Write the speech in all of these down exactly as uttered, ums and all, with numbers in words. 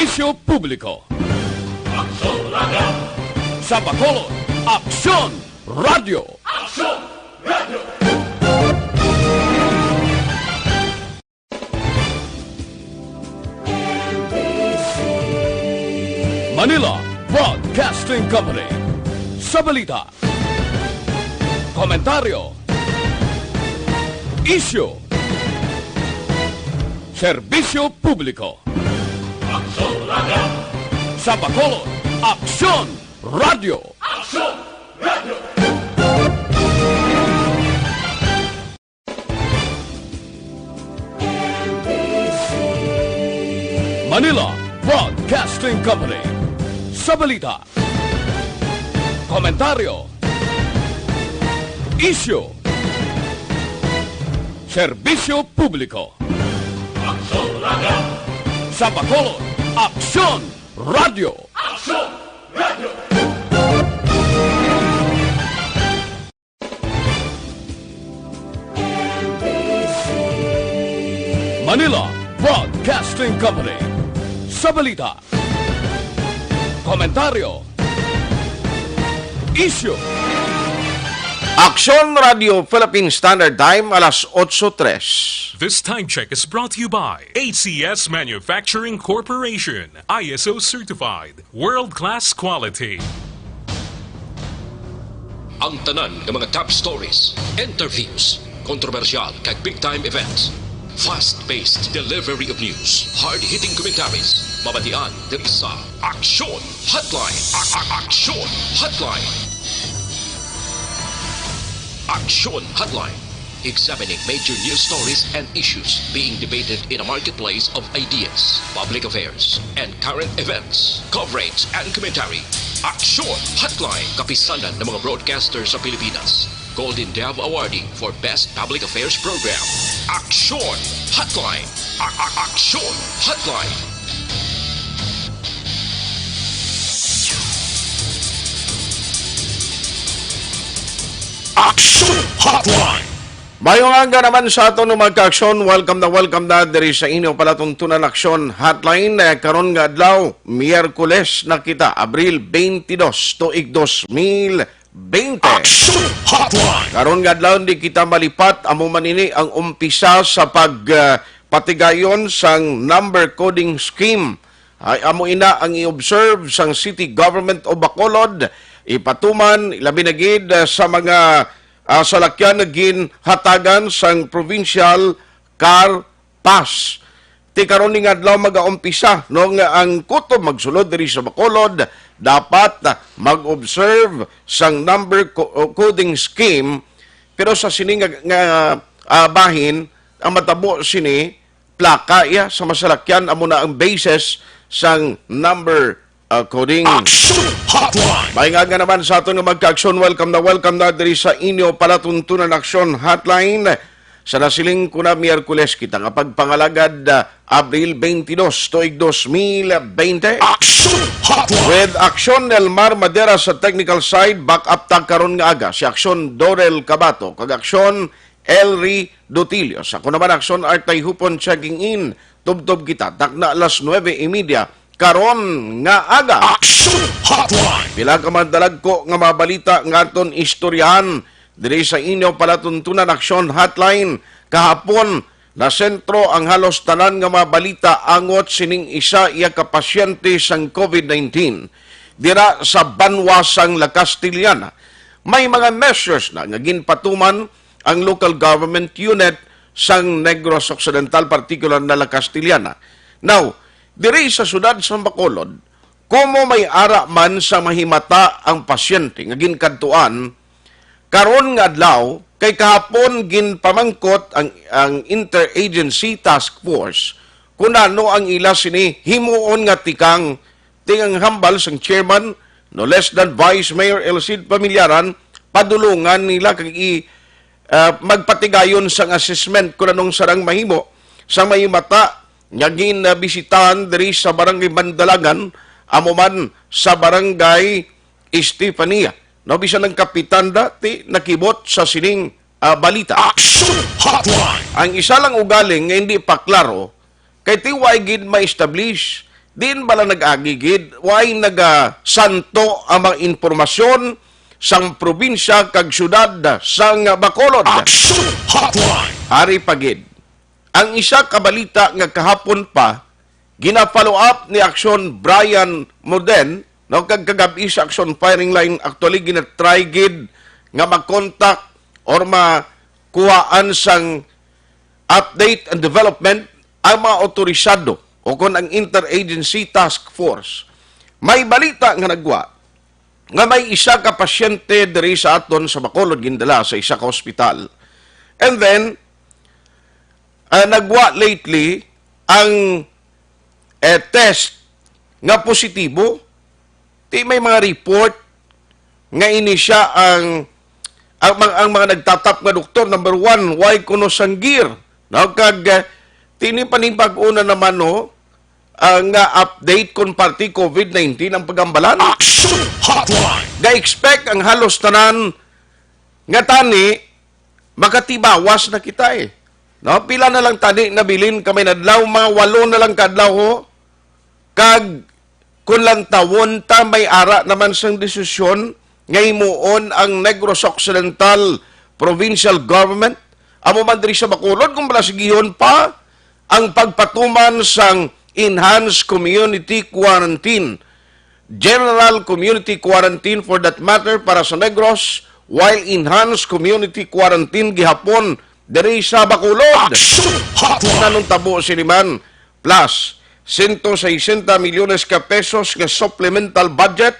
Serbisyo Publiko. Aksyon Radio. Sa Bacolod, Aksyon Radio. Aksyon Radio. Manila Broadcasting Company. Sa balita, komentaryo, isyu, serbisyo publiko. Aksyon Radio. Sa Bacolod, Aksyon Radio. Aksyon Radio. Manila Broadcasting Company. Sa balita, komentaryo, isyu, serbisyo publiko. Aksyon Radio. Sa Bacolod, Aksyon Radio. Aksyon Radio. Manila Broadcasting Company. Sa balita, komentaryo, isyu. Aksyon Radio Philippine Standard Time, alas otso tres. This time check is brought to you by A C S Manufacturing Corporation, I S O certified, world-class quality. Ang tanan nga mga top stories, interviews, kontrobersyal kag big-time events, fast-paced delivery of news, hard-hitting commentaries, mabatian diri sa Aksyon Hotline. A- a- Aksyon Hotline. Aksyon Hotline. Examining major news stories and issues being debated in a marketplace of ideas, public affairs, and current events, coverage and commentary. Aksyon Hotline, kapisanan ng mga broadcaster sa Pilipinas. Golden Dove Awardee for Best Public Affairs Program. Aksyon Hotline. A- a- Aksyon Hotline. Aksyon Hotline. Mayong aga naman sa aton, mga ka-aksyon. Welcome na welcome na diri sa inyo palatuntunan Aksyon Hotline. Eh, karon nga adlaw, Miyerkules na kita, Abril twenty-two, tuig dos mil bente. Aksyon Hotline. Karon nga adlaw, di kita malipat, amo man ini ang umpisa sa pag, ah, patigayon sang number coding scheme. Ay, amo ina ang i-observe sang City Government of Bacolod, ipatuman, labi na gid, ah, sa mga, ah, salakyan nga ginhatagan sang provincial car pass. Ti karon ning adlaw magaumpisa, no, nga ang kutob magsulod diri sa Bacolod dapat, ah, mag-observe sang number co-, coding scheme, pero sa sini nga, nga, ah, bahin, ang matabo sini, plaka iya sa masalakyan amo na ang basis sang number, ah, coding. Action Hotline. May nga nga naman sa aton nga magka-aksyon, welcome na welcome na diri sa inyo palatuntunan Aksyon Hotline. Sa nasiling ko na Miyerkules kita nga pagpangalagad, ah, Abril twenty-two, tuig dos mil bente. Action Hotline. With Aksyon Nelmar Madera sa technical side, back up ta karon nga aga si Aksyon Dorel Cabato kag Aksyon Elry Dotilio. Sa ako naman, Aksyon Artay Hupon checking in. Tubtob kita, takna alas nuebe y media karon nga aga. Action Hotline. Pila ka madalagko nga mga balita nga aton istoryahan diri sa inyo palatuntunan Aksyon Hotline. Kahapon, nasentro ang halos tanan nga mga balita angot sining isa iya ka pasyente sang COVID nineteen dira sa banwa sang La Castellana. May mga measures na nga ginpatuman ang local government unit sang Negros Occidental, partikular na La Castellana. Now, diri sa siyudad sa Bacolod, kumo may ara man sa mahimata ang pasyente nga ginkadtuan, karon nga adlaw, kay kahapon ginpamangkot ang, ang Interagency Task Force kung ano ang ila sini himuon nga tikang. Ting ang hambal sang chairman, no less than Vice Mayor El Cid Pamillaran, padulungan nila kag i-, ah, magpatigayon sang assessment kung anong sarang mahimo sa may mata nga ginabisitahan diri sa Barangay Mandalagan, amo man sa Barangay Estefania. No, bisan ang kapitan dati nakibot sa sining, ah, balita. Action Hotline. Ang isa lang ugaling nga hindi pa klaro, kay ti way gid ma-establish Diin bala nag-agi gid? Way nagasanto ang mga impormasyon sang probinsya kag syudad sang Bacolod? Action Hotline! Ari pa gid. Ang isa ka balita nga kahapon pa, gina-follow up ni Action Brian Moden, no, kag kagab-i sa Action Firing Line, actually, gina-try gid nga mag-contact or makuhaan sang update and development ang mga otorisado o kon ang Interagency Task Force. May balita nga nagwa nga may isa ka pasyente diri sa aton sa Bacolod gindala sa isa ka ospital. And then, ah, nagwa lately ang, eh, test nga positibo. Di may mga report nga ini siya ang, ang, mga- ang mga nagtatap nga doktor. Number one, why kuno sang gear? No? Kag, eh, tini pa ning bag-o na naman, no? Ah, nga update kon parte COVID nineteen ang pagambalan. Action Hotline! Ga-expect ang halos tanan nga tani makatibawas na kita, eh. No? Pila na lang tani nabilin kamay adlaw, mga walo na lang ka adlaw, ho. Kag kung lantawon ta, may ara naman sang desisyon nga himuon ang Negros Occidental Provincial Government. Amo man diri sa Bacolod, kung bala sigihon pa ang pagpatuman sang enhanced community quarantine, general community quarantine for that matter, para sa Negros, while enhanced community quarantine gihapon diri sa Bacolod. Action Hotline! Nanong tabo sini man? Plus, sento sesenta milyones ka pesos nga supplemental budget,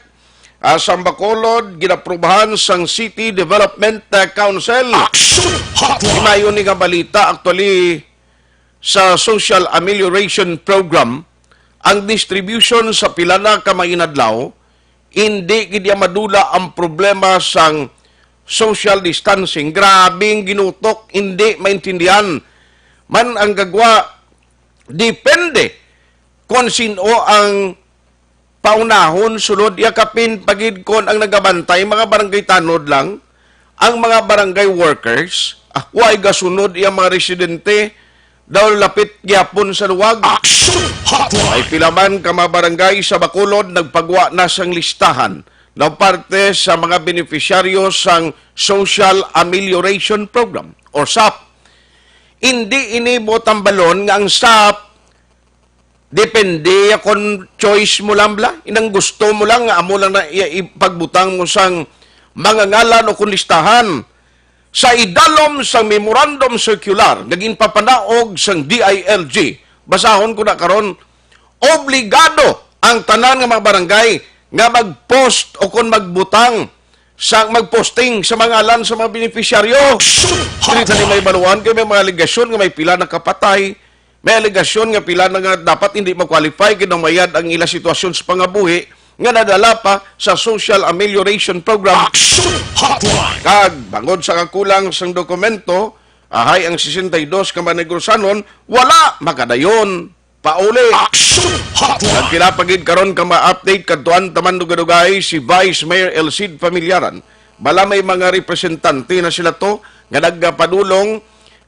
ah, sang Bacolod, ginaprubahan sang City Development, ah, Council. Action Hotline! Himayo ni nga balita, actually, sa Social Amelioration Program, ang distribution sa pila na ka mga inadlaw, hindi gid iya madula ang problema sang social distancing. Grabe ang ginutok, hindi maintindihan. Man ang gagwa, depende kon sin-o ang paunahon, sulod iya kapin pa gid kon ang nagabantay mga barangay tanod lang, ang mga barangay workers, ah, way gasunod iya mga residente, daw lapit gyapon sa luwag. Action Hotline! May pila man ka mga barangay sa Bacolod nagpagwa na sang listahan daw parte sa mga benepisyaryo sang Social Amelioration Program or sap. Hindi ini buot hambalon nga ang sap depende ya kon choice mo lang bala, inang gusto mo lang nga amo lang na iya ipagbutang mo sang mga ngalan o kon listahan. Sa idalom sang memorandum circular nga ginpapanaog sang D I L G, basahon ko na karon, obligado ang tanan nga mga barangay nga mag-post o kon magbutang sa, mag-posting sa mga ngalan sa mga benepisyaryo. Action Hotline! Diri tani may baluan kay may mga alegasyon nga may pila nakapatay, may alegasyon nga pila na nga dapat hindi ma-qualify kay namayad ang ila sitwasyon sa pangabuhi nga nadala pa sa Social Amelioration Program. Action Hotline! Kag bangod sa kakulang sang dokumento, ahay ang sesenta y dos ka mga Negrosanon wala makadayon pauli. Action Hotline! Nagpila pa gid karon ka ma-update kadtuan taman dugay-dugay si Vice Mayor El Cid Familiaran. Bala may mga representante na sila to nga nagpadulong,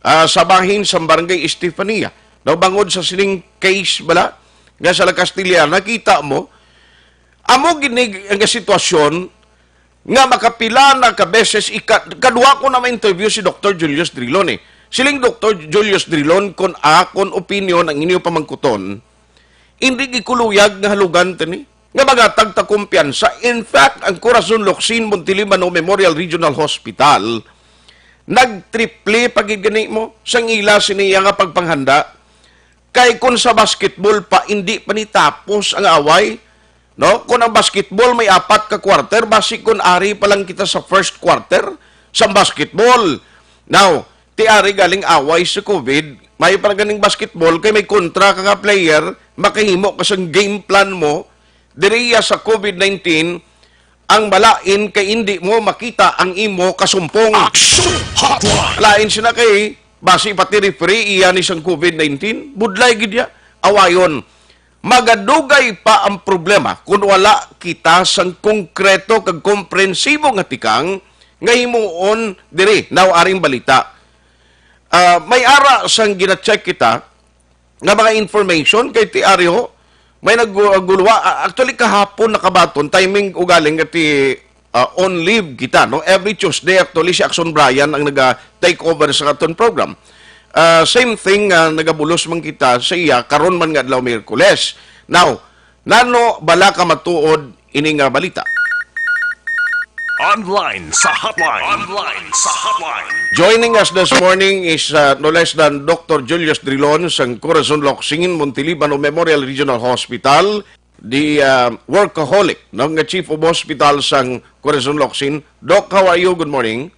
ah, sa bahin sa Barangay Estefania. Daw bangod sa sining case bala nga sa La Castellana, kita mo, amo gid ni nga sitwasyon nga makapila na ka beses ika-, kadwa ko na ma-interview si Doktor Julius Drilon, eh. Siling Doktor Julius Drilon, kon akon opinion ang inyo pamangkuton, hindi gikuluyag nga halugan tani nga magatag ta kumpiyansa. In fact, ang Corazon Locsin Montelimano Memorial Regional Hospital nagtriple pa gid gani mo sang ila sini nga pagpanghanda. Kay kun sa basketball pa, hindi pa ni tapos ang away, no? Kun ang basketball may apat ka quarter, basi kun ari pa lang kita sa first quarter sa basketball. Now, ti ari galing away sa COVID, may pa ganing basketball kay may kontra ka nga player, makahimo ka sang game plan mo, diriya sa COVID nineteen, ang malain kay indi mo makita ang imo kasumpong. Action Hotline! Lain sina kay basi pati referee iya ni sang COVID nineteen, budlay gid ya. Awayon, magadugay pa ang problema kung wala kita sang konkreto kag komprensibo nga tikang nga himuon diri. Now, aring balita. Ah, may ara sang gina-check kita nga mga information kay ti ari ho, May nag-, gulwa. Ah, actually, kahapon nakabaton, timing ugaling nga ti, ah, on leave kita, no? Every Tuesday, actually, si Action Brian ang naga-take over sa aton program. Ah, same thing, ah, nagabulos man kita sa iya, karon man nga adlaw, Miyerkules. Now, nano bala ka matuod ini nga balita? Online sa hotline. Online sa hotline. Joining us this morning is, uh, no less than Doctor Julius Drilon sang Corazon Locsin, Montiliban Memorial Regional Hospital, the, uh, workaholic, no, nga Chief of Hospital sang Corazon Locsin. Doc, how are you? Good morning.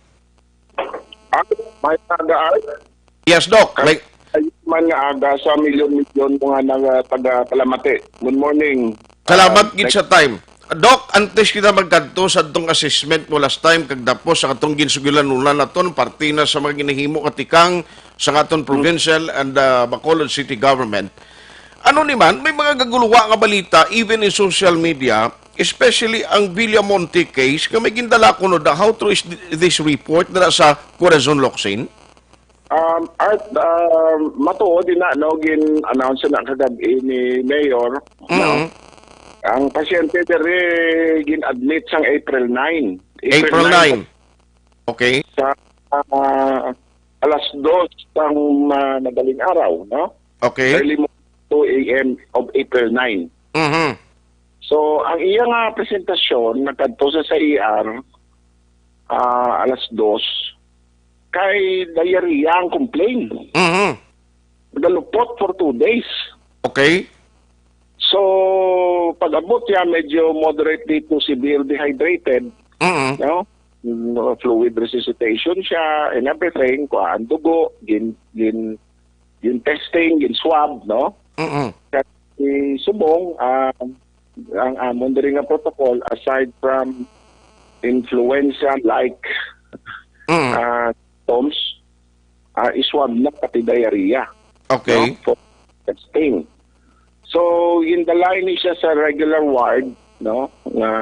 Ah, may aga, Art. Yes, Doc. May Ay, man nga aga sa milyon-milyon mga nag-, taga-Talamate. Good morning. Salamat Ah, gid sa time. Doc, antes kita magkadto sa atong assessment mo last time, kag dapos sa atong ginsugilanon naton, parte na sa mga ginahimo katikang sa aton provincial and, ah, Bacolod City Government. Ano ni man, may mga gaguluwa nga balita, even in social media, especially ang Villamonte case, nga may gindala kuno da, how true is th-, this report na sa Corazon Locsin? Um, Art, um, matuod din na, no, gin-announce na kagabi ni Mayor, no? Mm. Ang pasyente diri gin-admit sang April nine. April April nine. nine. Okay. Sa, ah, alas dos sang, ah, madaling araw, no? Okay. Early morning, two A M of April nine. Mhm. So, ang iya nga presentasyon, nagkadto sa, sa E R, ah, alas dos, kay diarrhea ang complain. Mhm. Nagalupot for two days. Okay. So, pag-abot niya, medyo moderately to severe dehydrated, Mhm. no? Mm, fluid resuscitation siya and everything, kuha ang dugo, gin, gin, gin testing, gin swab, no? Mm-mm. Kay subong, ah, ang amon diri nga protocol, aside from influenza-like, Mm. ah, symptoms, ah, iswab na pati diarrhea, Okay. no? For testing. So, gindala ini siya sa regular ward, no? Nga,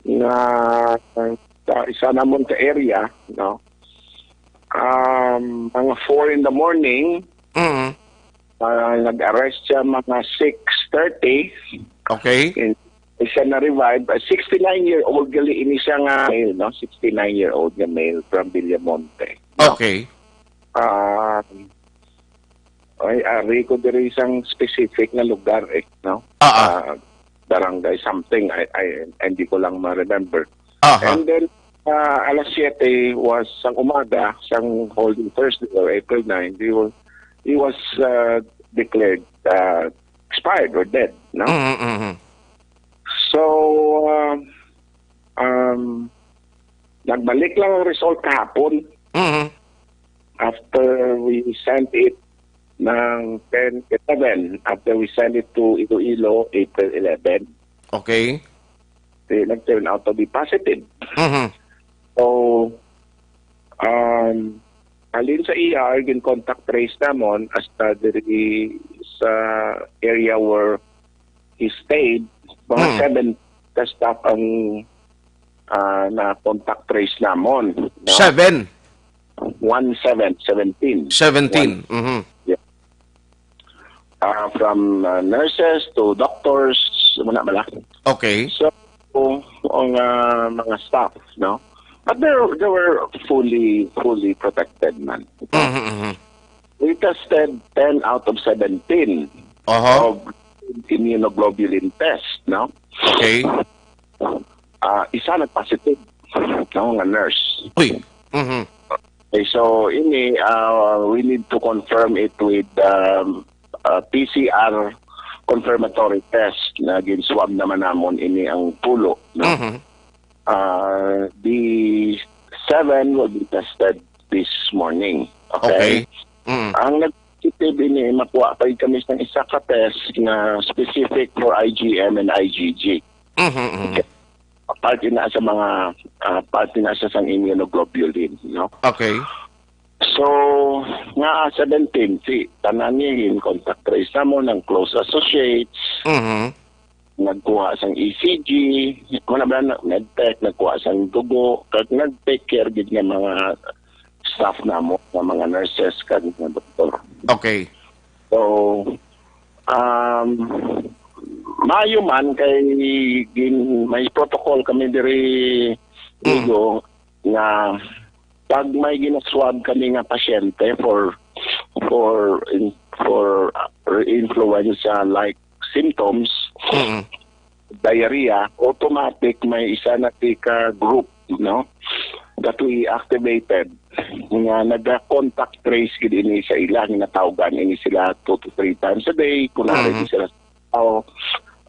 nga, sa isa namon ka area, no? Um, mga four in the morning, Mm. ah, nag-arrest siya mga six thirty. Okay. And siya na-revive. Ah, sixty-nine-year-old gali ini siya nga male, no? Sixty-nine-year-old nga male from Villamonte, no? Okay. Ah, ay, ari ko diri isang specific nga lugar, eh, no? Ah, ah. Ah, barangay something, I, I, hindi ko lang ma-remember. Aha. And then, ah, alas siyete was sang umaga, sang Holy Thursday or April nine, he was, he was, ah, declared, ah, expired or dead, no? Mhm, mhm. So, ah, um, nagbalik lang ang result kahapon. Mhm. After we sent it ng ten eleven, after we sent it to Iloilo, April eleven, Okay. Di nag-turn out to be positive. Mhm. So, um, halin sa E R, gin-contact trace namon hasta diri sa area where he stayed, mga Hmm. seven ka staff ang, ah, na-contact trace namon, no? Seven? One seven, seventeen. Seventeen. One. Mhm. Yeah. Ah, from, ah, nurses to doctors, muna bala. Okay. So, ang, ah, mga staff, no? But they, they were fully, fully protected, man. Mhm, mhm. We tested ten out of seventeen Aha. of immunoglobulin test, no? Okay. Ah, isa nag-positive, no, nga nurse. Uy. Mhm. Okay, so ini, ah, we need to confirm it with, um, ah, P C R confirmatory test na gin-swab naman namon ini ang pulo, no? Mhm. Ah, the seven will be tested this morning. Okay? Okay. Mm. Ang nag-positive ini, makuha pa kami sa isa ka test na specific for I G M and I G G. Mhm, mhm. Okay. Parte na sa mga, ah, parte na sa sang immunoglobulin, no? Okay. So, nga seventeen, si tanan ni in contact trace namon, ang close associates, Mhm. nagkuha sang E C G, wala ba na, medtech, nagkuha sang dugo, kag nag-take care gid nga mga staff namo, nga mga nurses, kag mga doktor. Okay. So, um, Maayo man kay gin-, may protocol kami diri, Mm. Diego, nga pag may ginaswab kami nga pasyente for, for in-, for, uh, influenza-like symptoms, Mm. diarrhea, automatic may isa na tika group, no, that we activated nga naga-contact trace gid ini sa ila, ginatawgan ini sila two to three times a day, kunwari Mm. di sila tao,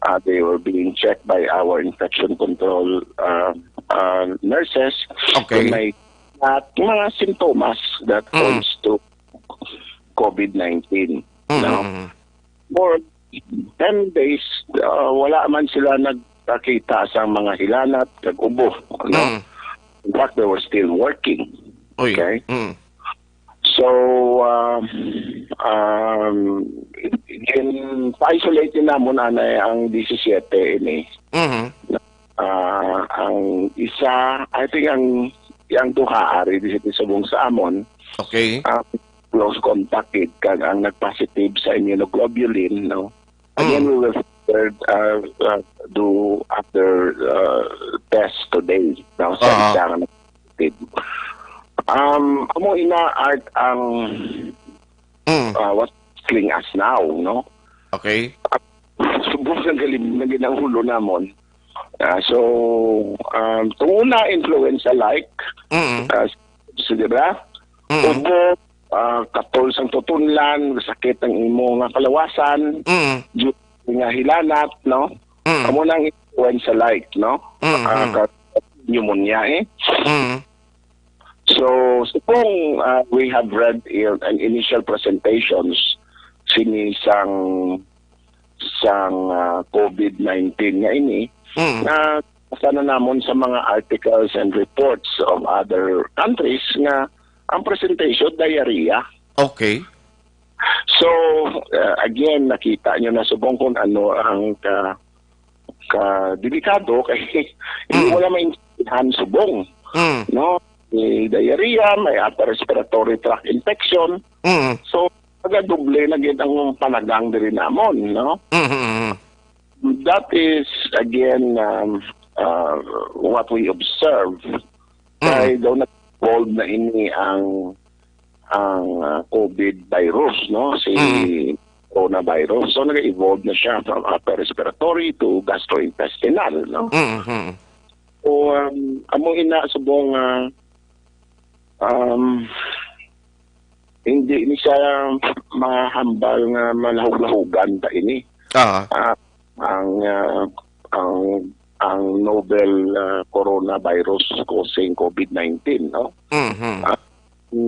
uh, they were being checked by our infection control, uh, uh, nurses. Okay. Kung may, at mga sintomas that Mm. points to covid nineteen, Mm, no? mm, mm. For ten days, uh, wala man sila nagpakita sa mga hilanat, nag-ubo, no? Mm. In fact, they were still working. Uy. Okay? Mm. So, uh, um, gin-isolate din namon anay ang disisiete ini. Mhm. Ah, ang isa, I think ang, ang duha ari di sa subong sa amon, Okay. ah, close contact gid kag ang nagpositive sa immunoglobulin, no? Again, Mm. we will further, uh, uh, do after, uh, test today, no, sa Aha. isa nga nag-positive. Um, amo ina, Art, ang, Mm. uh, what's troubling us now, no? Okay. Subong ng galim-, ng ginangulo namon. Ah, so, um, tunguna, influenza-like, Mm. ah, so, di ba? Mm. Ubo, ah, katol sang tutunlan, sakit ang imo nga kalawasan, Mm. di nga hilanat, no? Mm. Amo nang influenza-like, no? Mm, Ah, mm. ka-, pneumonia, eh. Mm. So, subong, ah, we have read in, an initial presentations sini sang, sang, ah, covid nineteen nga ini, Mm. nga basa na namon sa mga articles and reports of other countries nga ang presentation, diarrhea. Okay. So, uh, again, nakita nyo na subong kung ano ang ka-, ka-delikado kay hindi Mm. mo na maintindihan subong, Mm. no? May diarrhea, may upper respiratory tract infection. Mm. So, nagadoble na gid ang panagang diri namon, no? Mm, mm, mm. That is, again, um, uh, what we observe. Mm. Kay daw nag-evolve na ini ang, ang, uh, covid virus, no? Si Mm. coronavirus. So, nag-evolve na siya from upper respiratory to gastrointestinal, no? Mm, mm. So, um, amo ina subong, uh, um, hindi ni siya mahambal nga malahug-lahugan ta ini. Ah. Ah, ang, ah, ang, ang novel, ah, coronavirus causing covid nineteen, no? Mhm. Ah,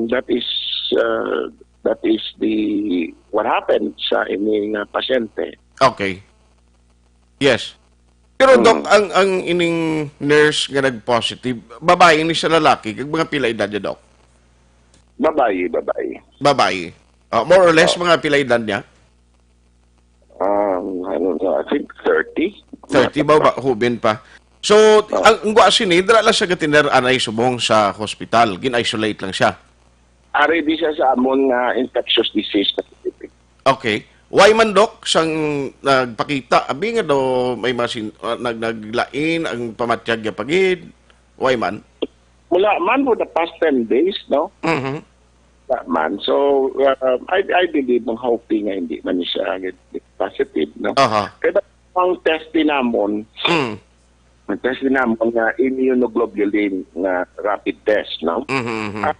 that is, ah, that is the, what happened sa ining, ah, pasyente. Okay. Yes. Pero, Doc, Mm. ang, ang ining nurse nga nag-positive, babae ni sa lalaki, kag mga pila edad niya, Doc? Babae, babae. Babae. Ah, more or less, Oh. mga pila edad niya? Um, ano na, I think thirty. Thirty ba, ba? Hubin pa. So, Oh. ang, ang gwa sini, dira lang siya gatiner anay subong sa hospital. Gin-isolate lang siya. Ari di siya sa amon nga infectious disease facility. Okay. Why man, Doc, sang nagpakita? Abi nga daw may masin-, ah, nag-, naglain ang pamatyag niya pagid. Why man? Wala man for the past ten days, no? Mhm. Wala man. So, uh, I, I believe ang hoping nga hindi man siya positive, no? Aha. Kaya ang test din namon, Mm. ang test din namon nga immunoglobulin nga rapid test, no? Mhm, mhm. Ah,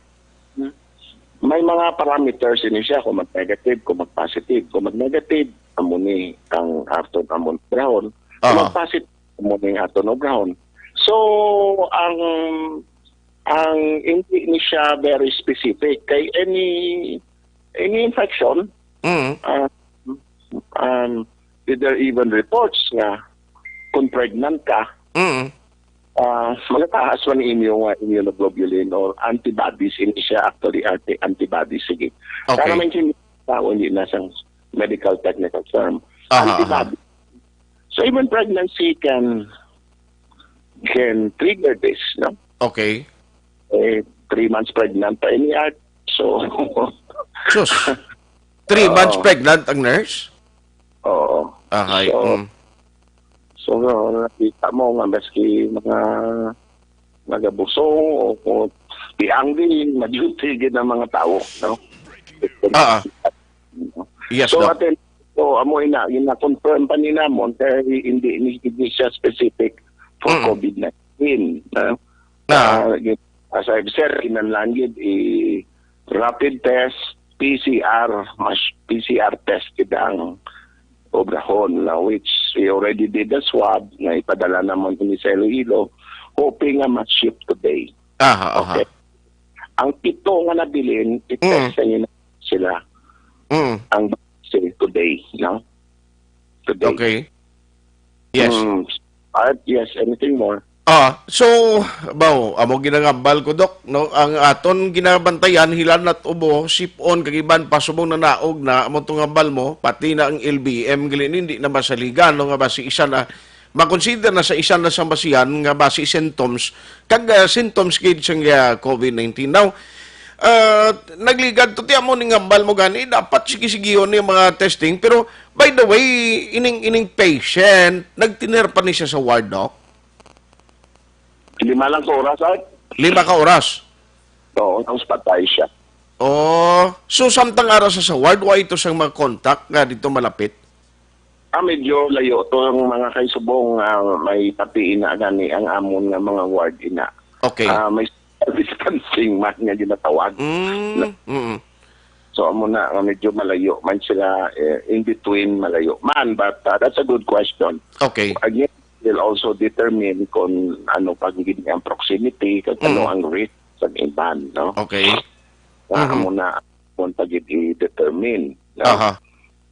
may mga parameters ini siya, kung mag-negative, kung mag-positive. Kung mag-negative, amo ni ang aton amon obrahon. Kung Aha. mag-positive, amo ni ang aton obrahon. So, ang, ang hindi ni siya very specific. Kay any, any infection, Mm. ah, um, there even reports nga kung pregnant ka, Mm. ah, magataas man ang inyong, ah, immunoglobulin or antibodies, hindi siya actually anti-, antibodies, sige. Okay. Para maintindihan sa tao, hindi na sang medical technical term. Aha, aha. Antibody. So even pregnancy can, can trigger this, no? Okay. Eh, three months pregnant pa ini, Art. So, Sus. Three Oo. months pregnant ang nurse? Oo. Ahay, So, mm. Kung nakita mo nga maski mga nagabusong o kung tianggi, ma-duty gid ang mga tawo, no? Ah, ah. Yes, So, Doc. atin, so, amo ina, gina-confirm pa ni namon kay hindi ni, hindi siya specific for Mm. COVID nineteen, no? Ah. Ah, as I've said, kinahanglan gid i rapid test, P C R, mas P C R test gid ang obrahon, na which we already did the swab, na ipadala namon ini sa Iloilo, hoping nga ma-ship today. Aha, aha. Okay. Ang pito nga nabilin, i-test Mm. na yun sila. Mm. Ang say today, no? Today. Okay. Yes. Mm. At yes, anything more? Ah, so, baw, amo ginangambal ko, Doc, no? Ang aton ginabantayan, hilan at ubo, sipon, kag iban pa, subong na naog na, amo tong hambal mo, pati na ang L B M, gali ni, hindi na masaligan, no, nga basi isa na, makonsider na sa isa na sa basihan, nga basi symptoms, kag ah, symptoms gid sang ah, COVID nineteen. Now, ah, nagligad to, ti amo ning hambal mo gani, dapat sige-sigihon ni mga testing, pero by the way, ining, ining patient, nagtinir pa ni siya sa ward, Doc? Lima lang ka oras, ay? Lima ka oras. Oo, tapos patay siya. Oh, so samtang ara sa sa ward, wa ito sang mga contact nga dito malapit? Ah, medyo layo to ang mga kaisubong, ah, may pati ina gani ang amon nga mga ward ina. Okay. Ah, may distancing man nga ginatawag. Mm, mm. So amo na nga medyo malayo man sila, eh, in between malayo man, but ah, that's a good question. Okay. Again, will also determine kung ano pa gid ang proximity, kung ano Mm. ang risk sa iban, no? Okay. Na Mhm. amo na, amo pa gid i-determine, no? Aha.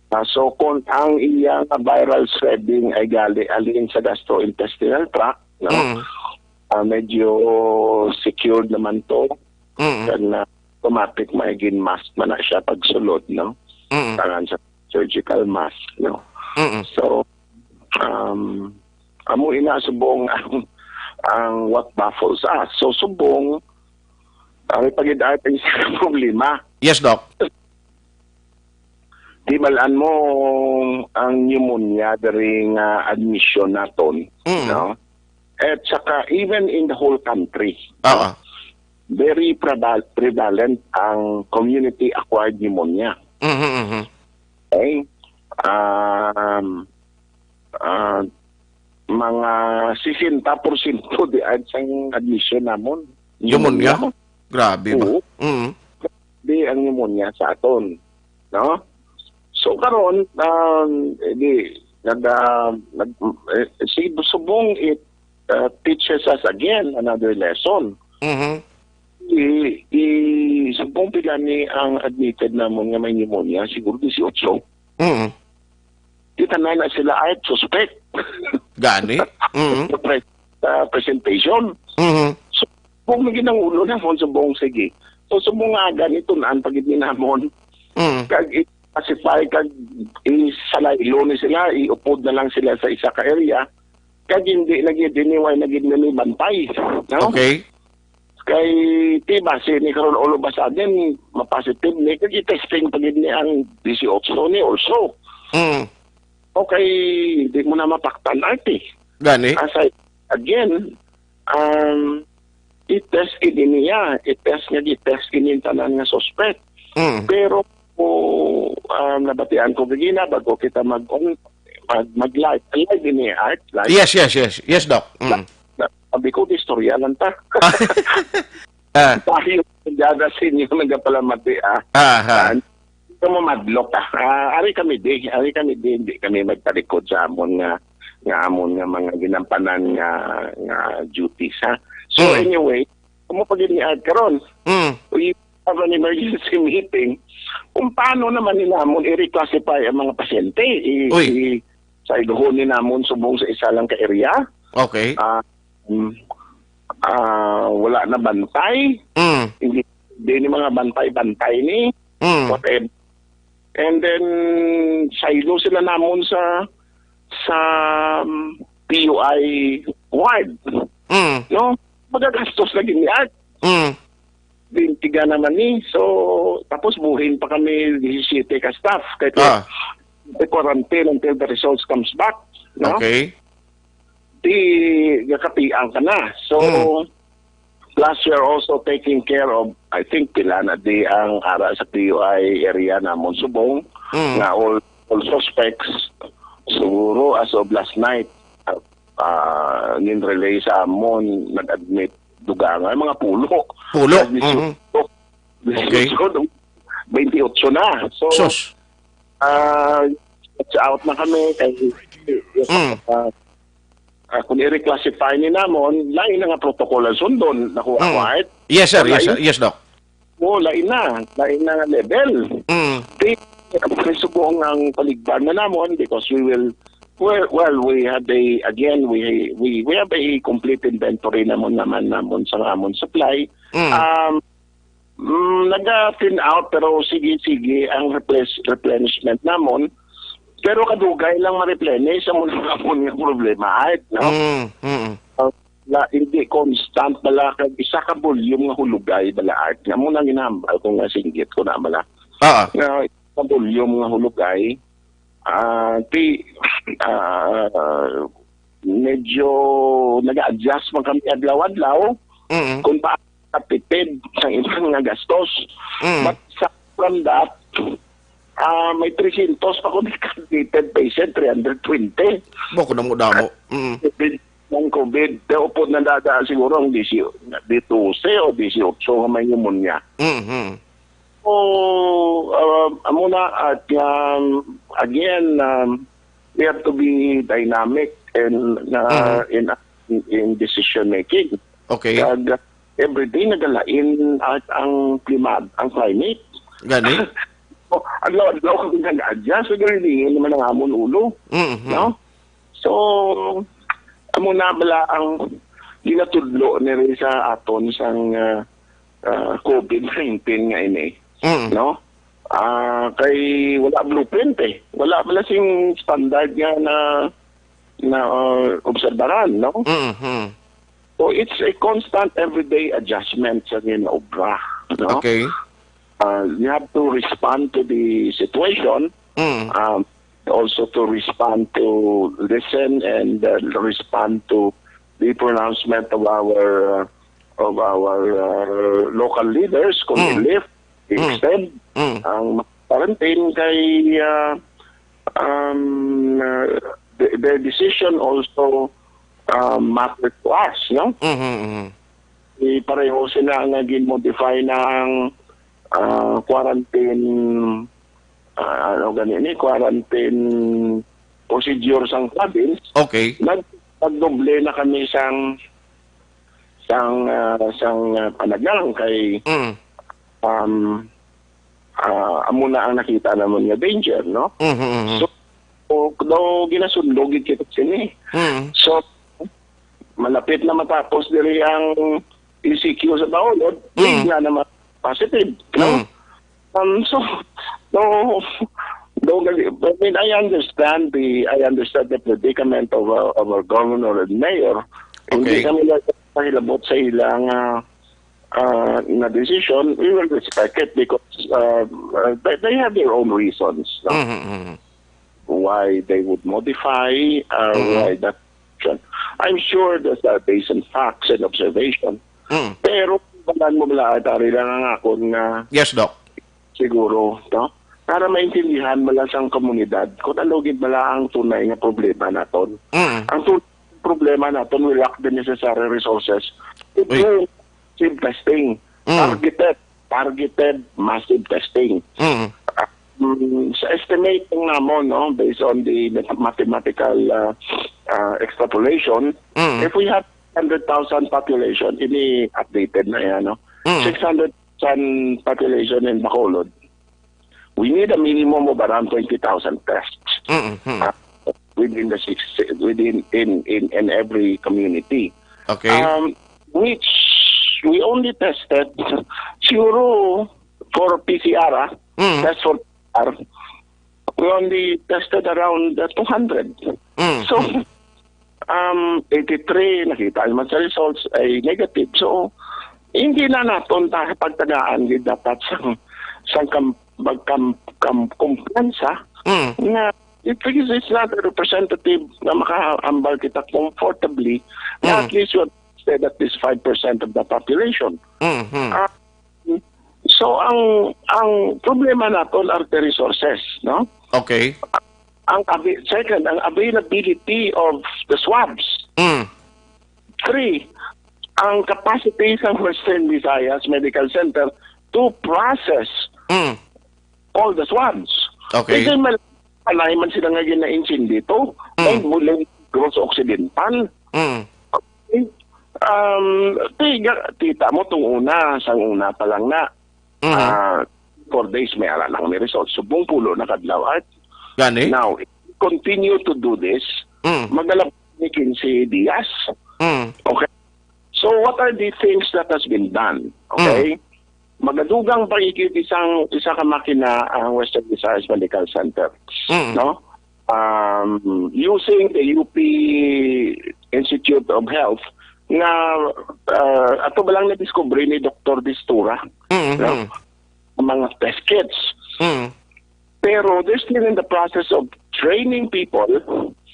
Ah, so kung ang iya nga viral spreading ay gali alin sa gastrointestinal tract, no? Mm. Ah, medyo secured naman to, Mm. kag na automatic may gin-mask man na siya pagsulod, no? Mm. Tangan sa surgical mask, no? Mm. So, um, amo ina subong ang, ang what baffles us. So, subong, ang ipagid-at ang isa ka problema. Yes, Doc. Di balaan mo ang pneumonia diri nga admission naton, Mm. no? At saka, even in the whole country, Oo. very preval- prevalent ang community-acquired pneumonia. Mhm, mhm. Okay? Um, ah, mga sesenta porsyento di ay sang admission namon. Pneumonia? Grabe ba? Oo. Mm. Di ang pneumonia sa aton, no? So karon, um, eh, di nag, ah, nag eh, si subong it uh, teaches us again another lesson. Mhm. I, i subong pila ni ang admitted namon nga may pneumonia, siguro dieciocho. Mhm. Di tanan na sila ay suspect. Gani? Mhm. Sa pre- sa presentation. Mhm. So, kung may ginangulo na mo subong, sige. So, subong nga gani, tun-an pa gid ni namon. Mhm. Kag i-classify, kag isalaylo ni sila, iupod na lang sila sa isa ka area. Kag hindi na gid, anyway, na gid nila bantay. No? Okay. Kay, di ba, si ni karon all of a sudden, mapositive ni, kag i-testing pa gid ni ang dieciocho ni also. Mm. Okay, hindi mo na mapaktan, arte. Gani? As I, again, um, i-test ini niya, i-test nga, i-test ini tanan nga suspect. Mm. Pero, um, nabatian ko gina, bago kita mag, on, mag, mag live, live ini, Art, live. Yes, yes, yes. Yes, Doc. Mm. Na, sabi ko, istorya lang ta. Ah. Tayo, dada sa inyo, nagapalamati, ah. Aha. Ah, hindi ka mamadlok, ah. Ah, ari kami di, ari kami di, hindi kami magtalikod sa amon nga, nga amon nga mga ginampanan nga, nga duties, ha. So, Mm. anyway, kamo pa gid ni Art karon. Mm. We have an emergency meeting. Kung paano naman ni namon i-reclassify ang mga pasyente, i, Uy. i, sa iluhon ni namon subong sa isa lang ka area. Okay. Ah, mm, ah, wala na bantay. Mm. Hindi, hindi ni mga bantay-bantay ni. Mm. Whatever. And then, saylo sila namon sa, sa, um, P U I ward. Mm. No? Magagastos na gini, Art. Mm. Bintiga naman ni. So, tapos buhin pa kami disisiete ka staff. Kaya Ah. quarantine until the results comes back. No? Okay. di gakapiang ka na. So, Mm. plus we are also taking care of, I think, pila na di ang ara sa P U I area namon subong, Mm. nga all, all suspects, siguro as of last night, uh, uh, nin-relay sa amon, nag-admit dugangan, mga pulo. Pulo? Sa dieciocho. Mhm. Okay. Dieciocho, twenty-eight na. So, Sus. ah, watch out na kami. Kay, Mm. ah, ah, kung i-reclassify ni namon, lain na nga protocol ang sundon. Nakuha Mm. ko, right? Yes, sir. Yes, sir. Lain. Yes, Doc. Oo, lain na. Lain na nga level. Mm. Di, may subong ang paligban na namon because we will, well, well, we have a, again, we, we, we have a complete inventory namon naman namon sa amon supply. Mm. Um, mm, naga-thin out, pero sige-sige ang reples-, replenishment namon. Pero kadugay lang ma-replenish ang mga amon nga problema, ay, no? Mm. Mm. La, hindi constant bala kag isa ka volume nga hulugay bala, art nga mo nang ginahambal ko nga singgit ko na bala Ah. nga isa ka volume nga hulugay. Ah, ti ah, medyo nag-adjust man kami adlaw-adlaw Mm. kung paano katipid sa ilang nga gastos. Mm. But sa from that, ah, may three hundred pa ko ni candidate patient, three hundred twenty. Bako na mo damo. Mm. COVID, ng COVID, te upod na dada siguro ang disi-, di dose o dieciocho nga may pneumonia. Mhm. So, ah, amo na, at, um, again, um, we have to be dynamic and, uh, in, in decision making. Okay. Kag every day nagalain at ang klima, ang climate. Gani? O, adlaw-adlaw kami nag-adjust, so galing naman ang amon ulo. Mhm. No? So, amo na bala ang ginatudlo ni sa aton sang, ah, ah, COVID nineteen nga ini, Mm. no? Ah, kay wala blueprint eh. Wala bala sing standard nga na na, ah, obserbaran, no? Mhm. So it's a constant everyday adjustment sa ginaobra, no? Okay. Uh, you have to respond to the situation, Mm. um, also to respond to listen and, uh, respond to the pronouncement of our, uh, of our, uh, local leaders kung Mm. i-lift, Mm. i-extend Mm. ang quarantine kay, uh, um, uh, the, the decision also, uh, matter to us, no? Mhm, mhm. Di pareho sila nga gin-modify na ang, ah, quarantine, ah, ano gani ni, quarantine procedure sang province. Okay. Nag-, nagdoble na kami sang, sang, ah, sang, ah, panaglang kay, Mm. um, ah, amo na ang nakita naman nga danger, no? Mhm, mhm. So, o, daw ginasundo gid kita sini. Mm. So, malapit na matapos diri ang E C Q sa Bacolod, Mm. bigla naman positive, no? Mm. Um, so, no, no, I mean, I understand the, I understand the predicament of our, of our governor and mayor. Hindi Okay. kami nagpahilabot sa ilang, ah, ah, na decision. We will respect it because, ah, ah, they, they have their own reasons, no? Mhm, mhm. Why they would modify, uh, Mhm. why that. I'm sure there's, uh, based on facts and observation. Mm. Pero, balan mo bala, tari lang ang akon nga Yes, Doc. siguro, no? Para maintindihan mo lang sang komunidad kung ano gid bala ang tunay nga problema naton. Mm. Ang tunay nga problema naton, we lack the necessary resources to Uy. do massive testing. Mm. Targeted, targeted massive testing. Mm. Mm, sa estimate lang namon, no, based on the math-, mathematical, uh, uh, extrapolation, Mm. if we have hundred thousand population, ini updated na yan, no? Mm. Six hundred thousand population in Bacolod, we need a minimum of around twenty thousand tests, Mm, mm. uh, within the six, within, in, in, in every community. Okay. Um, which we only tested, siguro, for P C R, ah, Mm. test for P C R, we only tested around, uh, two hundred. Mm. So, um, eighty-three, nakita naman sa results, ay negative. So, hindi na naton ta pagtagaan gid dapat sang, sang kam-, magkam-, kam-, kumpiyansa Mm. nga It, because it's not a representative na makahambal kita comfortably na Mm. at least you have tested at least five percent of the population. Mm-hmm. Ah, so, ang, ang problema naton are the resources, no? Okay. Ang abi-, second, ang availability of the swabs. Mm. Three, ang capacity sa Western Visayas Medical Center to process Mm. all the swabs. Okay. Kasi mal-, panay man sila nga ginaintindi to. Mm. Ay, muli, Negros Occidental. Mm. Okay. Um, tiga, kita mo tong una, sang una pa lang na. Mm. Ah, four days may ara lang may result. Subong pulo na kadlaw, Art. Gani? Now, if you continue to do this, Mm. magalab ni quince dias. Mm. Okay? So, what are the things that has been done? Okay? Mm. Magadugang pa gid isang, isa ka makina ang Western Visayas Medical Center. Mm. No? Um, using the U P Institute of Health, nga, uh, ato ba lang na-discover ni Doktor Distura, Mm, no? Mm. Ang mga test kits. Mm. Pero they're still in the process of training people,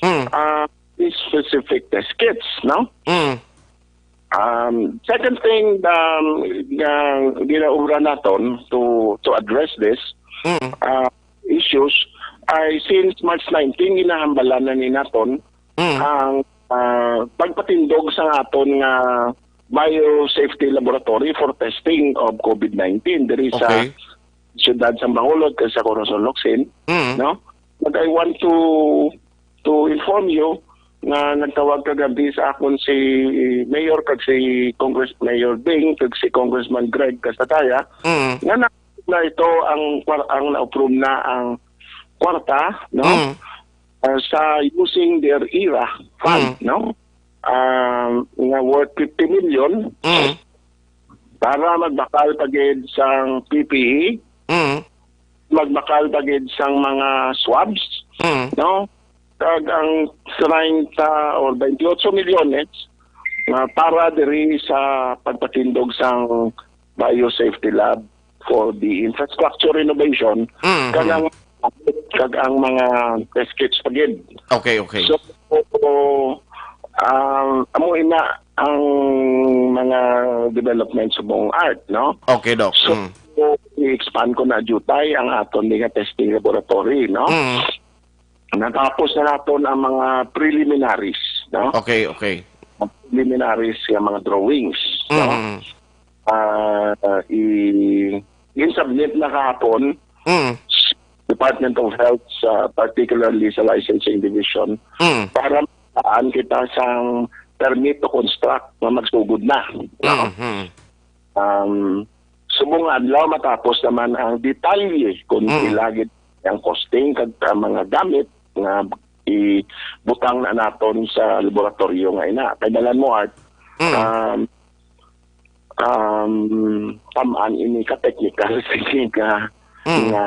Mm. uh, these specific test kits, no? Mm. Um, second thing, um, nga ginaura naton to, to address this, Mm. uh, issues ay since March nineteen, ginahambalan na ni naton Mm. ang, ah, pagpatindog sa aton nga biosafety laboratory for testing of covid nineteen diri sa Okay. siyudad sang Bacolod kag sa Corazon Locsin, Mm. no? But I want to, to inform you nga nagtawag kagabi sa akon si Mayor kag si Congress, Mayor Ding kag si Congressman Greg Casataya Mm. nga na, na ito ang kwar-, ang na-approve na ang kwarta, no? Mm. Ah, sa using their era fund, Mm. no? Ah, nga worth fifty million Mm. para magbakal pa gid sang P P E, Mm. magbakal pa gid sang mga swabs, Mm. no? Kag ang treinta or twenty-eight milyones nga para diri sa pagpatindog sang biosafety lab for the infrastructure renovation, Mm. kag ang, kag ang mga test kits pa gid. Okay, okay. So, um, amo ina ang mga development subong, Art, no? Okay, Doc. So, Mm. i-expand ko na diutay ang aton nga testing laboratory, no? Mm. Natapos na naton ang mga preliminaries, no? Okay, okay. Preliminaries nga mga drawings, no? Mm. Ah, i-, i-submit na kahapon Mm. sa Department of Health, sa, particularly sa Licensing Division, Mm. para mataan kita sang permit to construct nga magsugod na, no? Mhm. Um, subong adlaw matapos naman ang detalye kung Mm. pila gid ang costing kag ang mga gamit nga ibutang na naton sa laboratorio nga ina. Kay balan mo, Art, Mm. um, um, tam-an ini ka technical, sige ka Mm. nga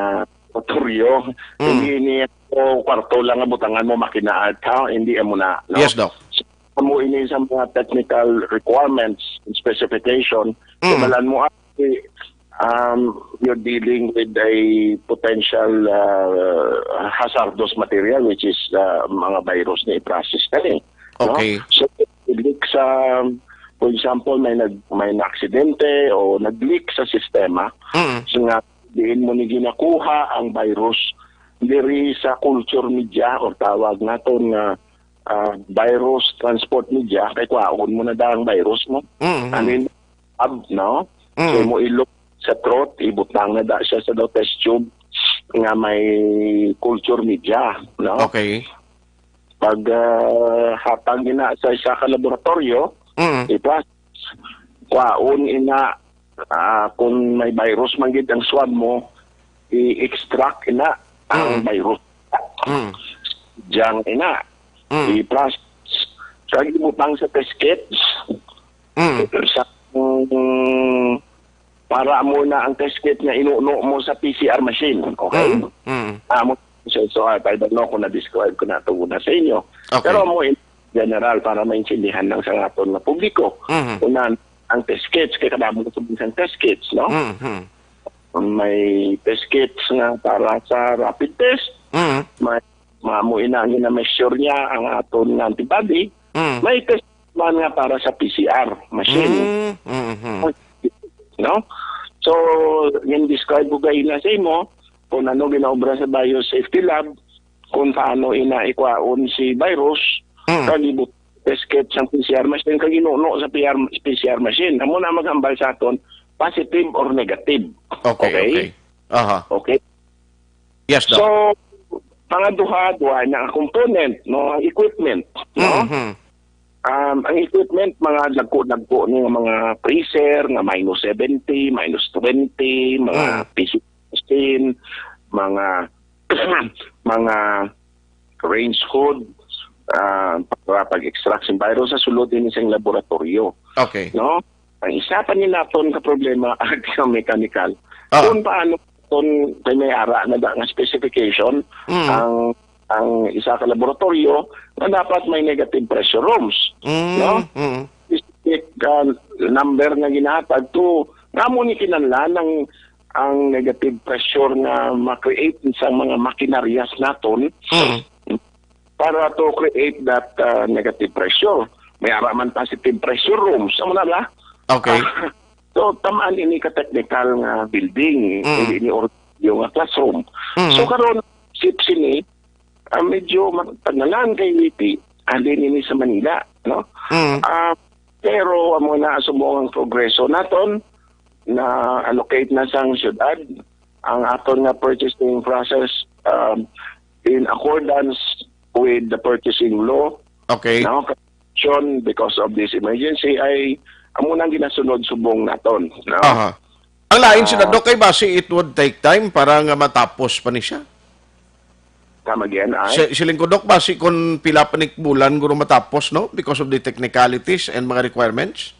laboratorio. Mm. Hindi ini o kwarto lang nga butangan mo makina, Art, ha? Hindi amo na, no? Yes, Doc. Amo ini sa mga technical requirements and specification. Mm. Balan mo, ah, um, you're dealing with a potential, uh, hazardous material, which is, uh, mga virus na i-process na eh. No? Okay. So, leak sa, for example, may nag-, may na-aksidente o nag-leak sa sistema, Mm. so nga, diin mo ni ginakuha ang virus diri sa culture media or tawag naton nga, ah, virus transport media, kay kwaon mo na da ang virus mo. Mm. I mean, ab, no? Mm. So, mo ilok sa throat, ibutang na da siya sa daw test tube nga may culture media, no? Okay. Pag, ah, hatag ina sa isa ka laboratorio, Mm. i-process, kwaon ina, ah, kung may virus man gid ang swab mo, i-extract ina ang Mm. virus. Mm. Diyan ina, Mm. i-process. Sa ibutang sa test kits, Mm. sa, mm, para mo na ang test kit nga inuno mo sa P C R machine, okay? Mm, mm. Amo, so, so, I, I don't know kung na-describe ko na ito una sa inyo. Okay. Pero mo in general, para maintindihan lang sa aton nga publiko, Mhm. una ang test kits, kay kadamo sa isang test kits, no? Mhm. May test kits nga para sa rapid test, Mhm. may Mao ina ang gina-measure niya ang aton nga antibody. Mm. May test man nga para sa P C R machine. Mm, mhm. No? So, gin-describe ko gahina sa imo kung ano ginaobra sa Biosafety Lab, kung paano ina ikwaon si virus, Mm. kag ibut-, test kit sang P C R machine, kag inuno sa P R, P C R machine. Amo na maghambal sa aton, positive or negative. Okay, Okay? okay. Aha. Okay? Yes, Doc. So, pangaduha, duha na ang component, no? Ang equipment, no? Mhm. Um, ang equipment, mga dagko-dagko ni nga mga freezer nga minus seventy, minus twenty, mga Mm. P C R machine, mga, mga range hood, ah, para pag-extract sa virus sa sulod din sa laboratorio. Okay. No? Ang isa pa ni naton ka problema, ag sa mechanical. Ah. Kung paano ton kay may ara na da nga specification, Mm. ang, ang isa ka laboratorio nga dapat may negative pressure rooms, Mm, no? mm. Specific, ah, number nga ginahatag to, nga mo ni kinahanglan ang, ang negative pressure nga ma-create sa mga makinaryas naton Mm. para to create that, ah, negative pressure. May ara man positive pressure rooms. Amo na ba? Okay. Ah, so, tamaan ini ka technical nga building, Mm. hindi ni ordinaryo nga classroom. Mm. So, karon, sip sini, ah, medyo matagalan kay Liti, halin ini sa Manila, no? Mm. Ah, pero amo na subong ang progreso naton, na-allocate na sang syudad ang aton nga purchasing process, um, in accordance with the purchasing law. Okay. No? Because of this emergency ay amo nang ginasunod subong naton, no? Aha. Ang lain sila, Ah. Doc, kay basi it would take time para nga matapos pa ni siya. Come again, ay? Si-, siling ko, Doc, basi kung pila pa ni bulan guro matapos, no? Because of the technicalities and mga requirements?